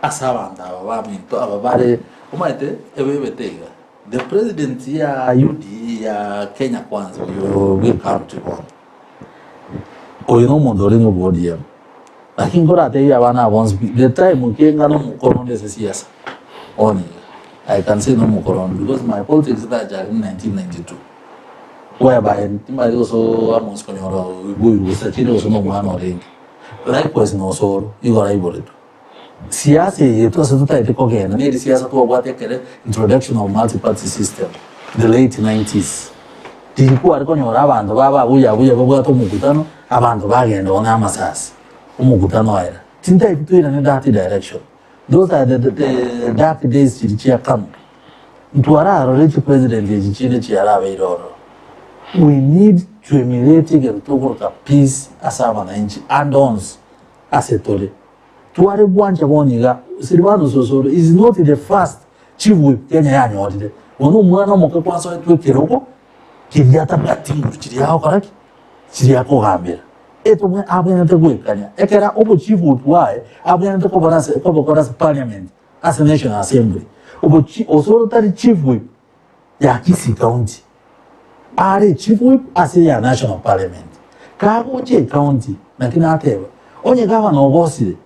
ase abanto aba baminto aba bare omanyete ebebete iga, the president ya UDA ya Kenya Kwanza oyo bwe county bono, Oyo nomonto orenge obw'ODM. Lakini nkoratebie abana aba bonsi pi, the time nkenga nomokoro onde ase siasa, bono iga, I can say nomokoro onde because my politics nachakire in 1992 whereby timanyeti gose Amos konyora oiboirwe gose tachire gose nomwana orenge. Likewise na Osoro, igo araiboretwe. Siasa eye yaito ase totaete kogenda neri siasa twabwate ekere introduction of multi party system the late nineties. Tiri kware konyora abanto baba buya buya babwate omokutano abanto bagenda one amasasi omokutano oera. Tintaeti toirane that direction. Those are the, the dark days chiri chia kanu. Ntwararore chipresident echi chinde chiarabeire ororo. We need to emulate egento tokoroka peace ase abananchi and onsi. ase tore. Tware gwancha bono iga, Silvanus Osoro is not the first chief whip Kenya yanyorire. Bono omwana omoke kwasoetwe ekerogo keria atabwati nguru chiria agokora ki? Chiria akogambera. Etobwe abwenerete goekania ekera obo chief whip bwaye abwenerete kobora ase kobokora ase parliament ase national assembly. Obo chi Osoro tari chief whip ya Kisii county are chief whip ase ya national parliament. Kagocha ecounty naki nateba onye gavana ogosire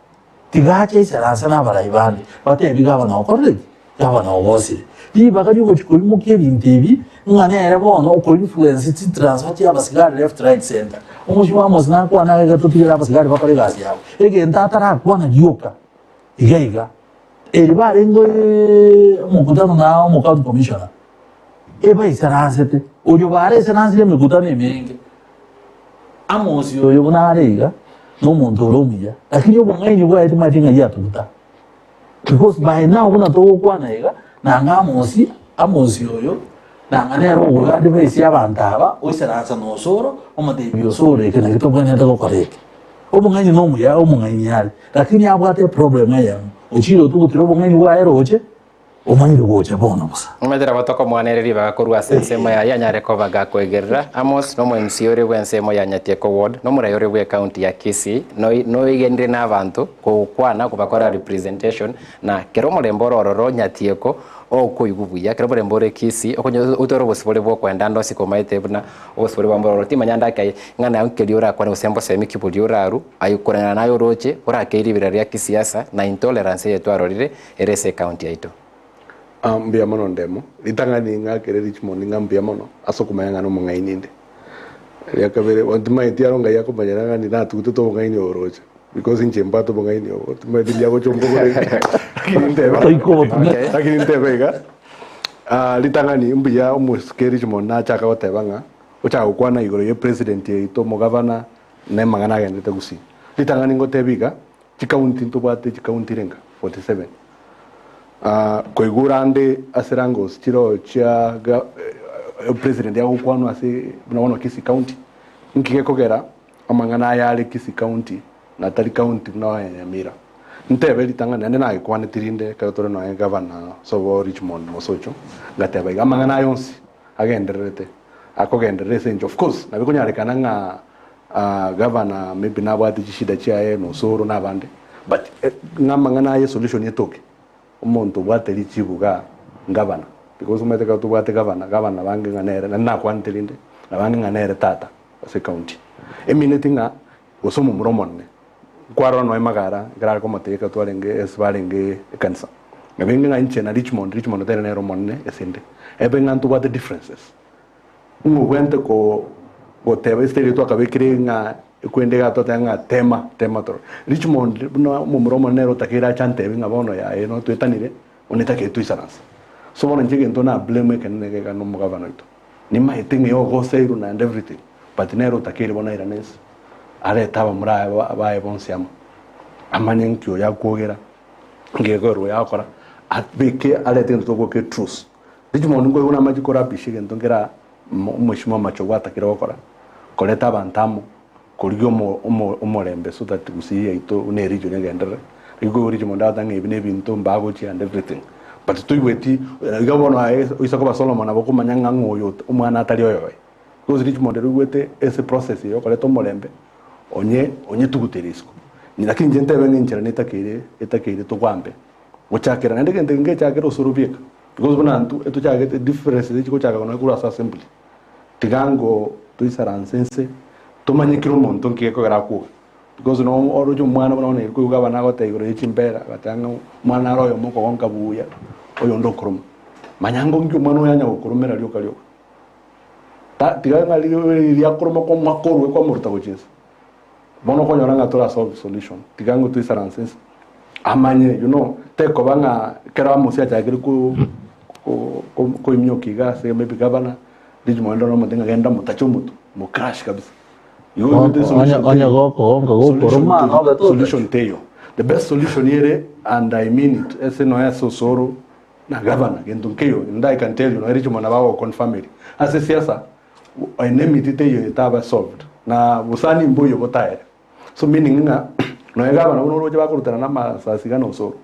tiga ache aisaranse na abarai bande batebi gavana okorire ki? Gavana ogosire. Ribaga riogochi koimokia ebinto ebi ng'a nere bono oko influence chi transfer chia abasigari left right center. Omochie Amos nakwana iga totigere abasigari bakore egasi yabo. Egento atarakwana rioka iga iga. Eri barenge omokutano na omo-county commissioner, ebaisaransete, oyo bareisaransire emekutano emenge. Amosi oyo buna are iga, nomonto ore omuya, lakini obong'aini bwaye timanyeti ng'ai atuguta. Because by now buna togokwana iga, nanga Amosi, Amosi oyo, nanga nere ogoika advise abanto aba, oisaransa na osoro, omotebia osoro eke naki tobwenerete gokora eke. Obong'aini nomuya, omong'aini are, lakini abwate eproblem eyemo, ochire otugutire obong'aini bwaye roche, omanyire gocha bono bosa. Omanyete nabo tokomoaneria ribaga korwa ase ensemo yaye anyare koba gakoegerera. Amos nomo MC ore bw'ensemo ya Nyatieko Ward, nomorai ore bw'ecounty ya Kisii, noigenire nabanto gokwana kobakora representation na kera omorembe ore ororo Nyatieko okoigwa buya, kera omorembe ore Kisii okonya otware obosibore bwokoenda ande onsi komaete buna Obosibore bwa mbororo timanya ande ake ng'a naye nkeria orakwane gose mbosemi ki boria oraru aye koreng'ana naye oroche orakeire ribera ria kisiasa na intolerance eye twarorire ere ase ecounty yaito. Ah, mbuya mono Ndemo. Ritang'ani ng'akere Richmond ng'a mbuya mono ase okomanya ng'a nomong'aini inde. Eria kabere, bono timanyeti aro ng'ai akomanyera ng'a natugutete obong'aini obo roche because inche mbwate obong'aini obo timanyeti ndiagocha ombogoreri lakini ntebe Toika obotume. lakini ntebe iga. Ritang'ani mbuya omosike Richmond nachaka goteba ng'a ochaka gokwana igoro ye president yaito omogavana na amang'ana agenderete Gusii. Ritang'ani ngoteba iga, chikaunti ntobwate chikaunti renga 47. Koigura ande ase wrangles chiroo chia president agokwanwa ase buna bono Kisii county, nki gekogera amang'ana aya are Kisii county na tari county buna ya Nyamira. Ntebe ritang'ani naende nagekwaneti rinde ekero tore nonya gavana sobo Richmond Mosocho, ngateba iga amang'ana aya onsi agendererete akogenderera ase enchera of course nabo ekonyarekana ng'a gavana maybe nabwate chishida chiaye na Osoro na abande but ng'a amang'ana aya esolution etoke omonto obwate richibu igaa ngavana because omanyete ekero tobwate gavana, gavana abange ng'a nere naende nakwanete rinde nabange ng'a nere tata ase ecounty emineti ng'a gose omomura omonene nkwarora nonya magara ekero are komotebia ekero twarenge ase barenge ekanisa nabenge ng'a inche na Richmond, Richmond tari nere omonene ase inde ebe ng'a ntobwate differences ng'a obwenerete ko goteba ase tari twakabekire ng'a ekwende iga twateba ng'a tema tema torore. Richmond buna omomura omonene nere otakeire ache antebi ng'a bono yaye no twetanire bono etakeire toisaranse. So bono inche egento na blame ekenene iga na omogavana oito. Nimaete ng'a ogoseirwe na and everything but nere otakeire bono airane inse arete abamura aye baye bonsi amo amanye nki oyo akwogera nki ekorwa oyo agokora abeke arete egento togoka etruce. Richmond nkoigwa namache korabisha egento nkera omweshimiwa Machogu atakire gokora koreta abanto amo korigia omo omo omorembe so that gusii yaito buna eregion egenderere. Riria koigwa Richmond agoteba ng'a ebi na ebinto mbagochia and everything but toigweti iga bono aye oise koba Solomon nabo okomanya ng'a ng'o oyo omwana atari oyoye. Because Richmond ere oigwete ase process eye yokoreta omorembe onye onyetugutere isiko. Lakini inche ntebe ng'a enchera netakeire etakeire togambe gochakera naende egento eke ngechakere osoro bieka because buna intwe etochagete differences echigochaka nonya korwa ase assembly. Tiga ngo toisaranse inse tomanye kera omonto nki gekogera akwoga because no oroche omwana buna bono eri koigwa abana agoteba igoro ye chimbera agateba ng'a omwana nare oyomo okogonka buya oyonde okoroma. Manya ngo nki omwana oyo anya gokoromera rioka rioka. Ta tiga ng'a riria akoroma kwamwaka orwe kwamoruta gochia inse. Bono okonyora ng'a tora solve solution tiga ngo toisaranse inse amanye you know tekoba ng'a ekero Amos achakire ko ko koimioka iga ase maybe gavana Richmond rende omote ng'a genda motache omotu mo crush kabisa. Igo Onye oigwete solution onye teiyo. gokogonka Solution gokoroma teiyo. nobe totacha. Solution teiyo. The best solution ere and I mean it ase nonya ase osoro na gavana gento nkeiyo and I can tell you nonya Richmond nabo agoconfirm eri. Ase siasa Enmity teiyo etaba solved na bosani mboiyo botaere. So meaning ng'a nonya gavana buna oroche bakorutana na amasasi iga na Osoro.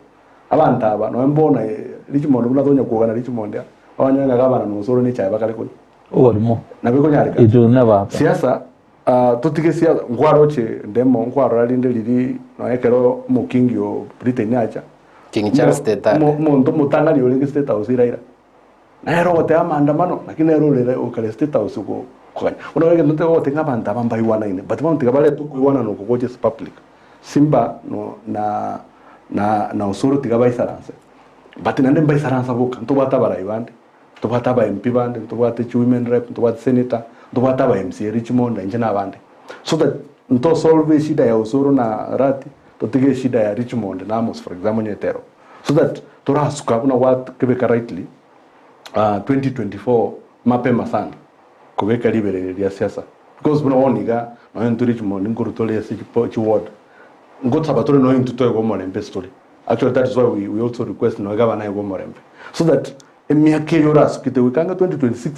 Abanto aba nonya mbono Richmond buna tonya kwogana Richmond aa, okonyora ng'a gavana na Osoro ne echae bakare konywa. Oborimo. Nabo ekonyarekana. It will never happen. Siasa totige siasa nkwaroche ndemo nkwarora rinde riria nonya ekero omokingi o Britain acha, King Charles the Third. omonto omotang'ani orenge state house Raila. Nere ogoteba amaandamano, naki nere ore okare state house koganya. Bono egento ntebe goteba ng'a abanto aba mbaigwanaine, but bono tiga barete okoigwanana oko gocha ase public. Simba no na na na Osoro tiga baisaranse, but naende mbaisaransa boka, ntobwate abarai bande, ntobwate aba MP bande, ntobwate chi women rep, ntobwate senator, ntobwate aba MCA Richmond na inche na abande. So that nto solve eshida ya Osoro na Arati, totige eshida ya Richmond na Amos for example onye etero. So that torasuka buna gwakebeka rightly 2024 mapema sana kobeka ribereri ria siasa because buna bono iga nonya intwe Richmond nkorwa tore ase chi ward ngosaba tore nonya intwe toegwe omorembe ase tore actually that is why we also request nonya gavana aegwe omorembe so that emiaka eye orasukete goika ang'e 2026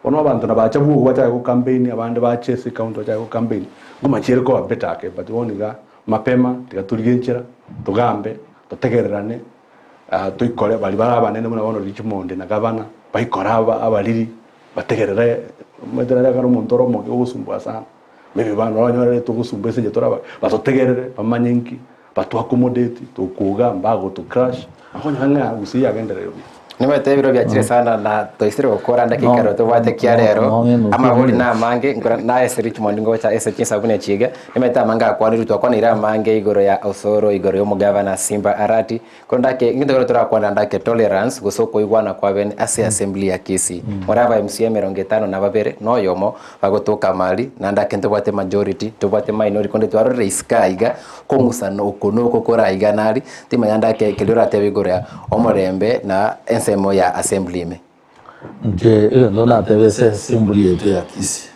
bono abanto nabacha bwogo bachake go campaign abande bache ase ecounty bachake go campaign ngomachiere koba better ake but bono iga mapema tiga torigie enchera togambe Totegererane, toikore baria bare abanene buna bono Richmond na gavana, baikore abariri, bategerere omanyete nare ekero omonto ore omoke ogosumbua sana, maybe bono oranyore togosumbua ase inche tore abake, batotegerere bamanye nki, bato accommodate, tokoga mbagoto crush, okonyora ng'a gusii yagenderire buya. Nimanyete ebiro biachire sana na toisire gokora ndakika ero tobwate kia rero, amabori na amange nkora naye ase Richmond ngocha ase chinsabuni echi iga, nimanyete amange akwanirwe twakwanire amange igoro ya Osoro, igoro ya omogavana Simba Arati, korende ake egento ekero torakwane naende ake tolerance gose okoigwana kwa bene ase assembly ya Kisii. More aba MCA emerongo etano na babere na oyomo bagotoka amari, naende ake ntobwate majority, ntobwate minority korende twarorire isiko aiga, kong'usana oko na oko kore aiga nari, timanya naende ake keria oratebe igoro ya omorembe na ensemo ya assembly ime. Inche egento ndatebe ase assembly yaito ya Kisii,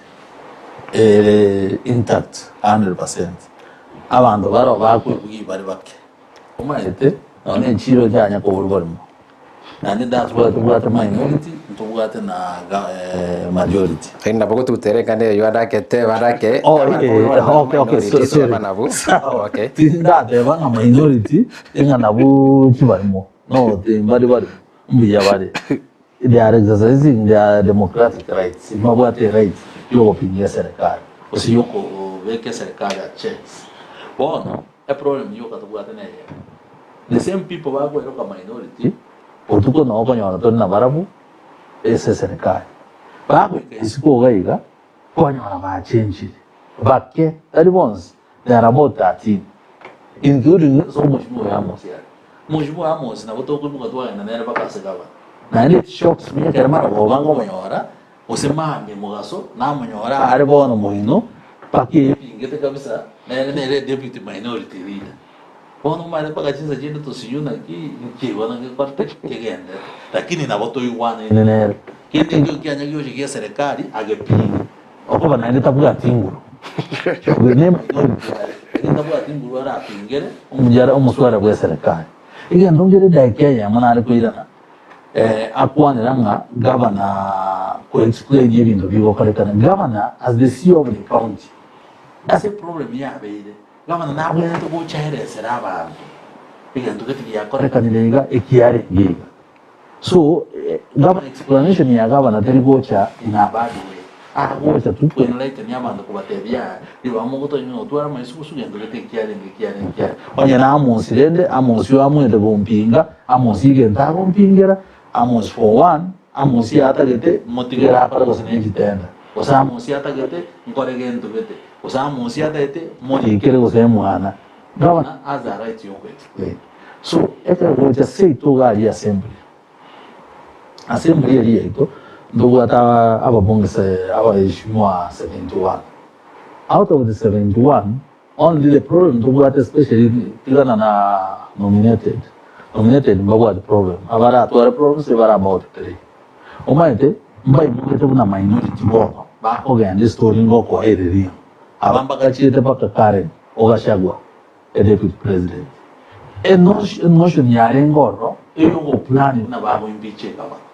ere intact 100%. Abanto baroo bakoebugia bare bake, omanyete nonye enchiro echanya koborwa barimo. Naende ndatobwate tobwate minority, ntobwate na majority. Lakini nabo gotutera eng'ana eyio adake teba adake Oh, okay, okay, so, sorry. Nabwo. Okay. Tindateba ng'a minority ng'a nabwo chibarimo. No, timbari barimo. Mbuya bare. They are exercising their democratic rights. Mbabwate eright yogopinga eserekari gose yokobeka eserekari at checks. Bono eproblem yoka tobwate neye, the same people bakweroka minority, botuko noo okonyora tore nabarabwo ase eserekari. Bagoika isiko iga iga, kwanyora bachenchire bake, tari bonsi, they are about 13 including ase omosibwa oyo Amos are. Omosibwa oyo Amos nabo tokoimoka twagenda nere mpaka ase gavana. Naende it shocks me ekero maragoba ngomonyora gose mambia mogaso namonyora are bono moino mpaka epingete kabisa nere nere deputy minority leader. Bono omanyete mpaka chinsa chinde tosiywe naki nki bono gekorete kegenderete lakini nabo toigwanaine nere. Kende ekio kianya giocha gia eserekari agepinge. Okoba naende tabwati nguru. Oyo ne minority are, lakini tabwati nguru arapingere omojara omoswara bw'eserekari. Egento nkere edaika eyemo nare koirana akwanera ng'a gavana ko explain ebinto bigokorekana. Gavana as the CEO of the county, ase eproblem yabeire, gavana nabwenerete gocha aeresere abanto egento gete giakorekanire iga ekiarenge iga. So gavana explanation ya gavana teri gocha in a bad way, agocha tu ko enlighten abanto kobatebia aa ribaga mogotonya gotwara amaiso gose gento gete ekiarenge ekiarenge ekiarenge. Onye na Amos rende, Amos oyo amoete gompinga, Amos egento agompingera, Amos for one, Amos atagete motigere akore gose ne chitenda, gose Amos atagete nkore gento gete, gose Amos atagete morikere gose emwana. Gavana has a right yo ko explain. So ekero gocha seito iga aria assembly, assembly eria yaito ntobwate ababunge se abaheshimiwa 71. Out of the 71 only the problem ntobwate especially tigana na nominated, nominated mbabwati problem, abaratware problems bare about three. Omanyete mbaimogete buna minority bono bakogenda estory ngokoa ere real. Aba mbagachiete mpaka Karen ogachagwa e deputy president. Enotion yarenge ororo eyogoplan buna bagoimpeacha egavana.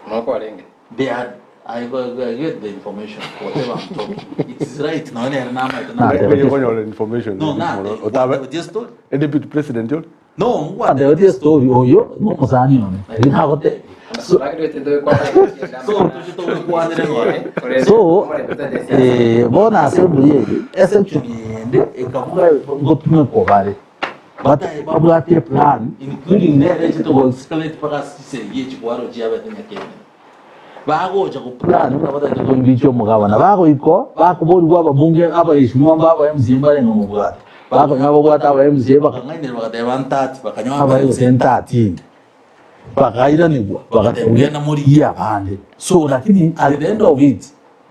Nokwarenge? They are, I, I get the information whatever I'm talking it is right nonya nere namaete Natebetie Okonyora information No, nate- Otabe- gwatebetie story. E deputy president ore? No, ngwatebetie story oyo nomosani one nari nagotebia. So, so eh, bono assembly eye esection yende ekabuga ngotumekwa bare batae babwate eplan including nere echete go escalate mpaka ase chisegi echi kwaro chiabete nyakende bagocha go plan buna batagete koimbicha omogabana bagoika bakoborigwa ababunge abaheshimiwa mba aba MCA mbarenge mobwate bakonyora babwate aba MCA bakang'ainerwa bagateba ntati bakanyora abae gose ntatini Bagairanigwa, bagatebwa, Genda morigie abande. So lakini at the end of it,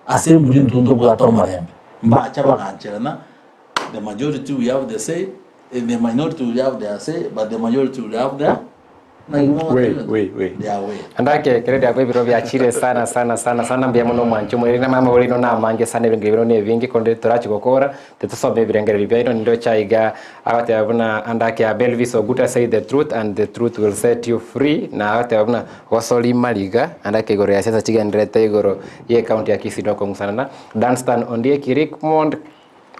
assembly intwe ntobwate omorembe. Mbacha bagancherana, the majority will have the say, the minority will have their say, but the majority will have their Way, way, way. their way. Andake ekero riakwa ebiro biachire sana sana sana sana mbuya mono omwancho omoriri na mama orino namange sana ebinto bino nebinge konde torachi gokora Titusome ebirengererio biaino nindoche aiga agateba buna andake ya Belvis Oguta say the truth and the truth will set you free na agateba buna gosori mariga andake igoro ya siasa chigenderete igoro ye county ya Kisii nokong'usanana Dunstan Ondieki Rickmond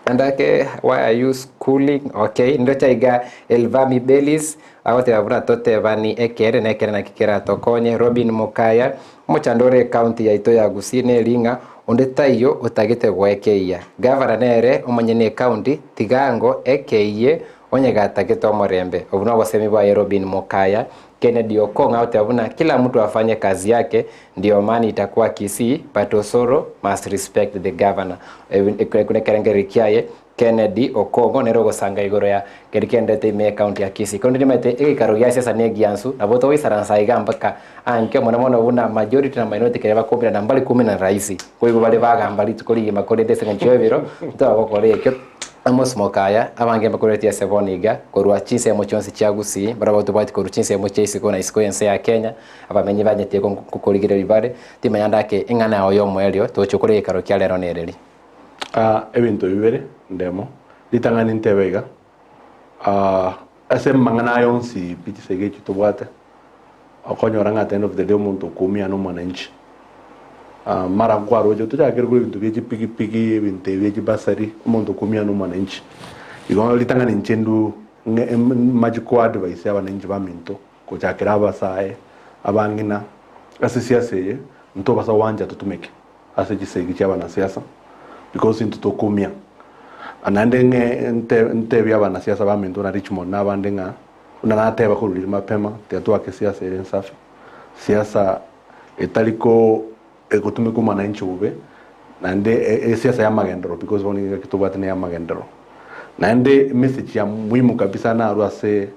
andake why are you schooling okay nindoche aiga Elvami Belis agoteba buna totebani ekeene na ekeene naki keratokonye Robin Mokaya Omochando ore ecounty yaito ya Gusii neri ng'a onde taiyo otagete goekeyia. Gavana nere omonyene ecounty tiga ango ekeyie onye gatagete omorembe. Obu nobosemi bwaye Robin Mokaya Kennedy Okong'o agoteba buna kila mtu afanye kazi yake ndio amani itakuwa Kisii but Osoro must respect the governor. Ebi nekerengererio kiaye Kennedy Okong'o nere ogosanga igoro ya keria kiaenderete ime y'ecounty ya Kisii. Korende nimanyete egeikaro gia siasa ne egiansu, nabo togoisaransa aiga mpaka ankio mono mono buna majority na minority keria bakominana mbari kominana rahisi. Koigwa bare bagamba rituko rigima korende ase eng'encho y'ebiro ntobagokora ekio. Amos Mokaya, abange mbakoretie ase bono iga, korwa chinsemo chionsi chia Gusii, barabwo tobwati korwa chinsemo chia isiko na isiko y'ense ya Kenya, abamenyi banyetie nkokorigereria bare, timanya ndake eng'ana yao y'omoerio, togochia gokora egekaro kia rero nereri. Ah, ebinto bibere ndemo, ritang'ani ntebe iga, ah, ase amang'ana aya onsi pi chisegi echi tobwate, okonyora ng'a at the end of the day omonto okoumia nomwananchi. Ah, mara nkwaroche tochakere kore ebinto bie chipigipigi, ebinto ebi bie chibasari, omonto okoumia nomwananchi. Igo ritang'ani inche nduu ng'e em mache koadvise abananchi baminto, gochakera abasae, abang'ina, ase esiasa eye, ntobasa gwancha totumeke. ase chisegi chi'abanasiasa, because intwe tokumia. Naende ng'e nte ntebie abanasiasa baminto buna Richmond na abande ng'a buna nateba korwa riria mapema, tiga twake siasa ere ensafi, siasa etari ko egotumeka omwananchi bobe, naende e esiasa y'amagenderero because bono nigo tobwate na ey'amagenderero. Naende emessage ya muhimu kabisa narwe ase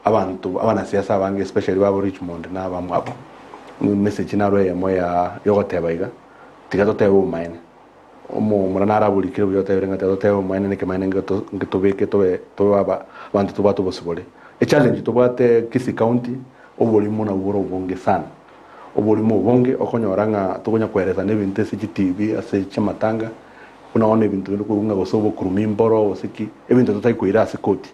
Abanto abanasiasa abange especially babo Richmond na abamwabo message naro eyemo ya yogoteba iga tiga totebe obomaene omomura naraborikire buya otebire ng'a tiga totebe obomaene na ekemaene ngeto ngetobeke tobe tobe aba abanto tobwate obosibore. Echallenge tobwate Kisii county oborimo nabwo bore obonge sana, oborimo obonge okonyora ng'a tokonya koeresana ebinto ase chitibi ase chiamatanga buna bono ebinto binde okoigwa ng'a gose obokurumi mboro gose ki ebinto totari koira ase koti.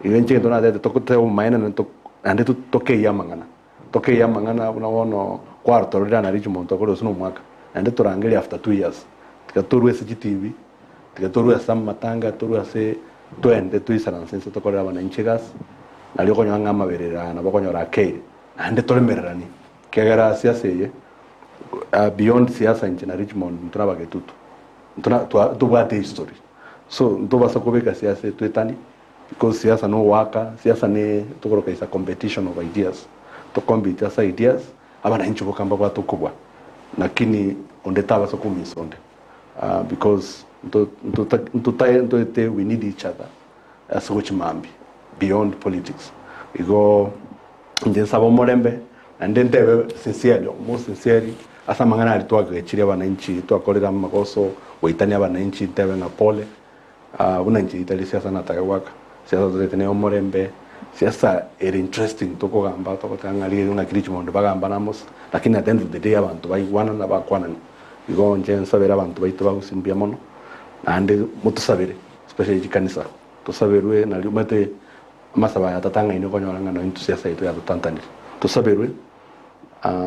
Igo inche egento natebete togoteba obomaene naende tok naende to tokeyie amang'ana, tokeyie amang'ana buna bono kwarotororire ana Richmond twakore gose na omwaka, naende torangerie after 2 years, tiga torwe ase chitibi, tiga torwe ase amatanga, torwe ase toende toisaranse inse tokorere abananchi egasi, nario okonyora ng'a amaberero aya nabo okonyora akeire, naende toremereranie, ekiagera siasa eye beyond siasa inche na Richmond intwe na abagetutu, intwe na twa tobwate ehistory. So ntobasa kobeka siasa etwetani because siasa na ogoaka, siasa ne tokoroka is a competition of ideas, to compete ase ideas abananchi boka mbabwate okobua lakini onde tabasa komisa onde because nto nto ntotae ntoete we need each other ase gochia mambia beyond politics. Igo inche nsabe omorembe naende ntebe sincerely most sincerely ase amang'ana aria twagechire abananchi twakorire amagoso goitania abananchi ntebe ng'a pole buna inche ritari siasa natake goaka, siasa totagete neye omorembe, siasa ere interesting tokogamba togoteba ng'a riria ng'aki Richmond bagambana amo lakini at the end of the day abanto baigwanana bakwanani. Igo inche nsabere abanto baito ba Gusii mbuya mono naende motosabere especially chikanisa tosaberwe nario omanyete amasabo aya atatang'aini okonyora ng'a nonye intwe siasa yaito yatotantanire. Tosaberwe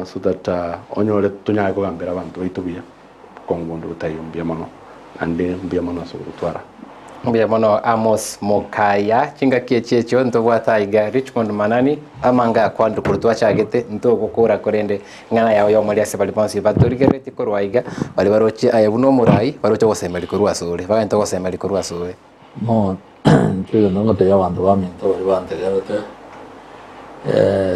so that onyore tonyare kogambera abanto baito buya, bokong'u bonde botaiyo mbuya mono naende mbuya mono ase ogotwara. Mbuya mono Amos Mokaya, chingaki echi echio ntobwate aiga Richmond Manani, amanga akwanire korwa twachagete ntogokora korende Ing'ana yao y'omoerio ase baria bonsi batorigereretie korwa aiga, baria baroche aye buna omorai, baroche ogosemeria korwa asore, bagente ogosemeria korwa asore. Bono inche egento ngotebia abanto baminto baria bantegerete,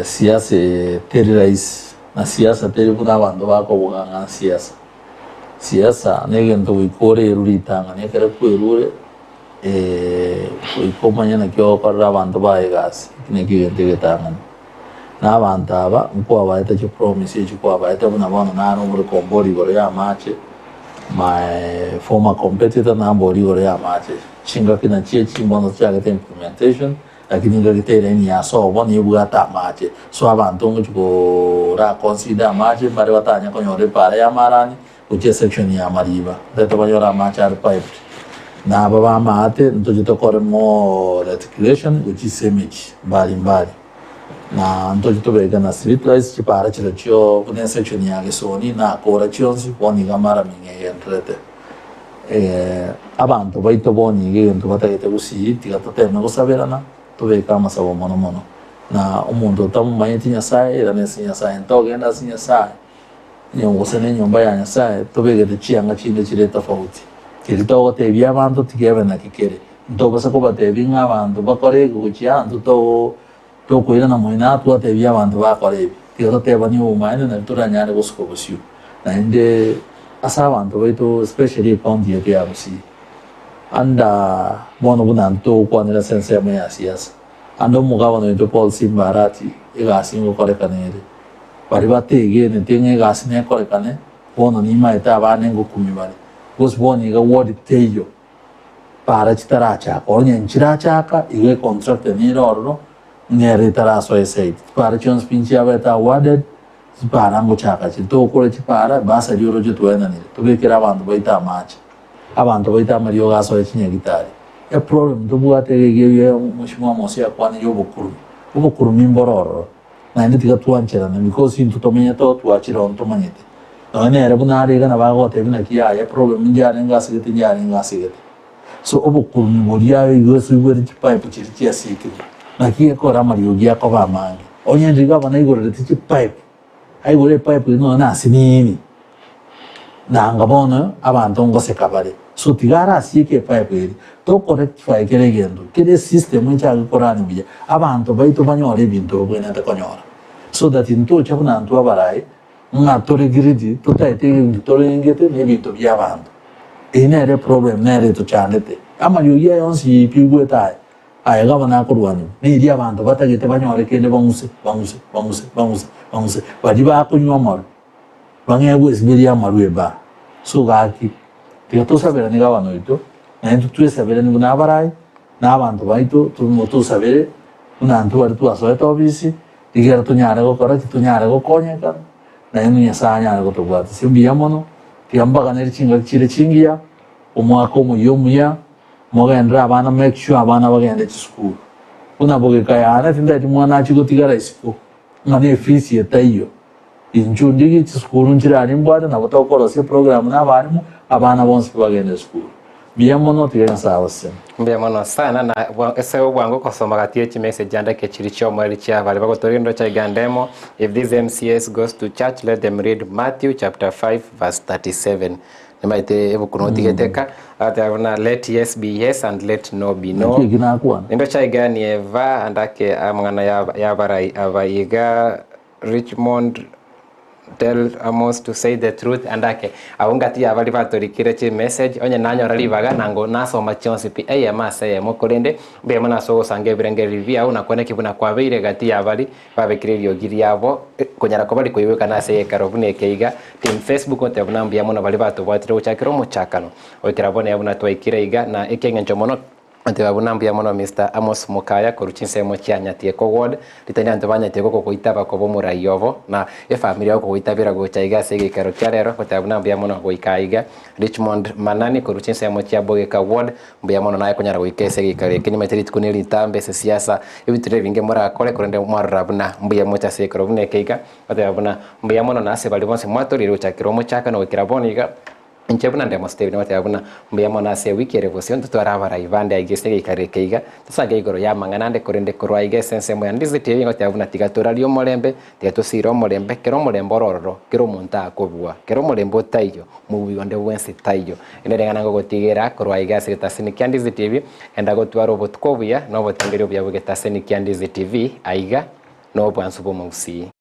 siasa eye teri rahisi, na siasa teri buna abanto bakobuga ng'a siasa. Siasa na egento goika orerwe ritang'ani ekero kwerure, goika omanye naki ogokorera abanto baye egasi, eki nakio egento egetang'ani. Na abanto aba nkwabaete chipromise echi kwabaete buna bono nare omore komboria igoro y'amache, my former competitor namborie igoro y'amache. Chingaki nachio echi mbono tochagete implementation, lakini engaki teri eni ya sobo nebwate amache. So abanto ngochi kora consider amache mbare batanya konyora epara y'amarani gochia esection ya mariba, ntagete banyore amache are piped. Na aba b'amaate ntoche tokore more reticulation gochia ase emechie mbali mbali. Na ntoche tobeke na street lights chipara chirochio buna esection ya Gesoni nakora chionsi bono iga maraming egendererete. Abanto baito bono iga egento batagete gusii tiga toteme gosaberana tobeke amasabo mono mono. Na omonto otamomanyeti Nyasaye irana ase Nyasaye ntogenda ase Nyasaye gose na enyomba ya Nyasaye tobegete chianga chinde chire tofauti. Keria togotebia abanto tikebe naki kere. Ntobasa kobatebia ng'a abanto bakore eke gochia aa, intwe tokoirana moino aa twatebia abanto bakore ebi. Tiga totebanie obomaene nario toranyare gosuka bosio. Naende ase abanto baito especially ecounty yaito ya Gusii, under bono buna intwe togokwanera ase ensemo ya siasa, ande omogabana oito Paul Simba Arati egasi ngokorekana ere. Baria bategenete ng'a egasi nekorekane, bono nimaete abande ngokumia bare. Gose bono iga ward teiyo. Para chitarachaka, onye nchirachaka, igo econtract nere ororo, ng'ere etarasoa esite. Chipara chionsi pi nchiabete awarded, chipara ngochaka chire. Togokora chipara, bursary oroche twaenanire, tobekere abanto baito amache, abanto baito amariogo asoe chinyagitari. Eproblem tobwate iga eria eria Mheshimiwa Mose akwanire obokurumi, obokurumi mboro ororo, naende tiga twancherane because intwe tomenyete oo twachire oo ntomanyete. Nonya nere buna are iga nabo agotebia naki yaya eproblem njarenge asegete njarenge asegete. So obokurumi boria igo ase oigwete chipipe chiria chiasiekire, naki gekora amariogi akoba amange. Onye ndiri gavana aigorerete chipipe, aigore epipe eria nonya nase nini, nanga bono abanto ngoseka bare. So tiga arasieke epipe eria, toko rectify kera egento, kera esystem echake korani buya, abanto baito banyore ebinto babwenerete konyora. So that ntocha buna intwe abarai, ng'a tore greedy, totaete egento torengete na ebinto bia abanto. Eye nere eproblem nere etochandete. Amariogi aya onsi pi oigwete aya, aye gavana akorwanigwa, neria abanto batagete banyore kende bang'use, bang'use, bang'use, bang'use, bang'use, baria bakonywa amarwa, bang'ee gwesiberia amarwa ebaa. So gaki, tiga tosaberane gavana oito, naintwe twesaberane buna abarai, na abanto baito, tosabere buna intwe baria twasoete ofisi, Rigera tonyare gokora ki? Tonyare gokonyeka, naende Nyasae anyare gotobwatisia. Mbuya mono, tiga mbaganere chingaki chire chingiya, omwaka omoyia omuya, mogenderere abana make sure abana bagende chisukuru. Buna bogeka yane tindeti mwana achie gotigara isiko, ng'a ne efees etaiyo. Inchuo ndigie chisukuru nchire aria mbwate nabo tokorosia eprogram na abalimu, abana bonsi pi bagende esukuru. Mbuya mono tiga Nyasae abasesenie. Mbuya mono sana na ase obwango gosoma gati ye chimessage ande eke chiri chi'omoerio chia baria bagotoria endoche iga ndemo if this MCAs goes to church let them read Matthew chapter 5 verse 37 nimaete ebuku notigete ka agateba buna let yes be yes and let no be no Naki eki nakwana. Endoche iga nieva ande ake amang'ana yabarai aba iga Richmond tell Amos to say the truth and ake abwo ngati ya baria batorikire chi message onye nanyora ribaga nango nasoma chionsi pi eyemo ase eyemo korende mbuya mono ase ogosanga ebirengererio biao na kwane ki buna kwabeire gati ya baria babekire eriogi riabo konyara koba rikoigwekana ase egekaro buna eke iga team Facebook goteba buna mbuya mono baria batobwatire gochakera omochakano goikera bono iga buna twaikire iga na ekieng'encho mono Goteba buna mbuya mono Mister Amos Mokaya korwa chinsemo chia Nyatieko ward, ritari abanto ba Nyatieko kogoitaba koba omorai obo na efamiri yao kogoitabera gocha iga ase egeikaro kia rero goteba buna mbuya mono goika aiga. Richmond Manani korwa chinsemo chia Bogeka ward, mbuya mono naye konyara goika ase egeikaro eke nimanyete rituko ne ritambe ase siasa ebituro ebinge morakore korende mwarora buna mbuya moche ase egeikaro buna eke iga goteba buna mbuya mono na ase baria bonsi mwatorire gochakera omochakano goikera bono iga. Inche buna nde Omostebi nogoteba buna mbuya mono ase ewiki ere bosio ntotware abarai bande aiga ase egeikaro eke iga, tosange igoro y'amang'ana ande korende korwa aiga ase ensemo ya Ndizi TV ngoteba buna tiga torarie omorembe, tiga tosiire omorembe, kera omorembe ore ororo, kera omonto akobua, kera omorembe otaiyo, mobuya onde bwensi taiyo. Ere ring'ana ngogotigera korwa aiga ase egetaseni kia Ndizi TV, genda gotwara obotuko obuya na obotengeri obuya bw'egetaseni kia Ndizi TV aiga, na obwansu bw'omogusii.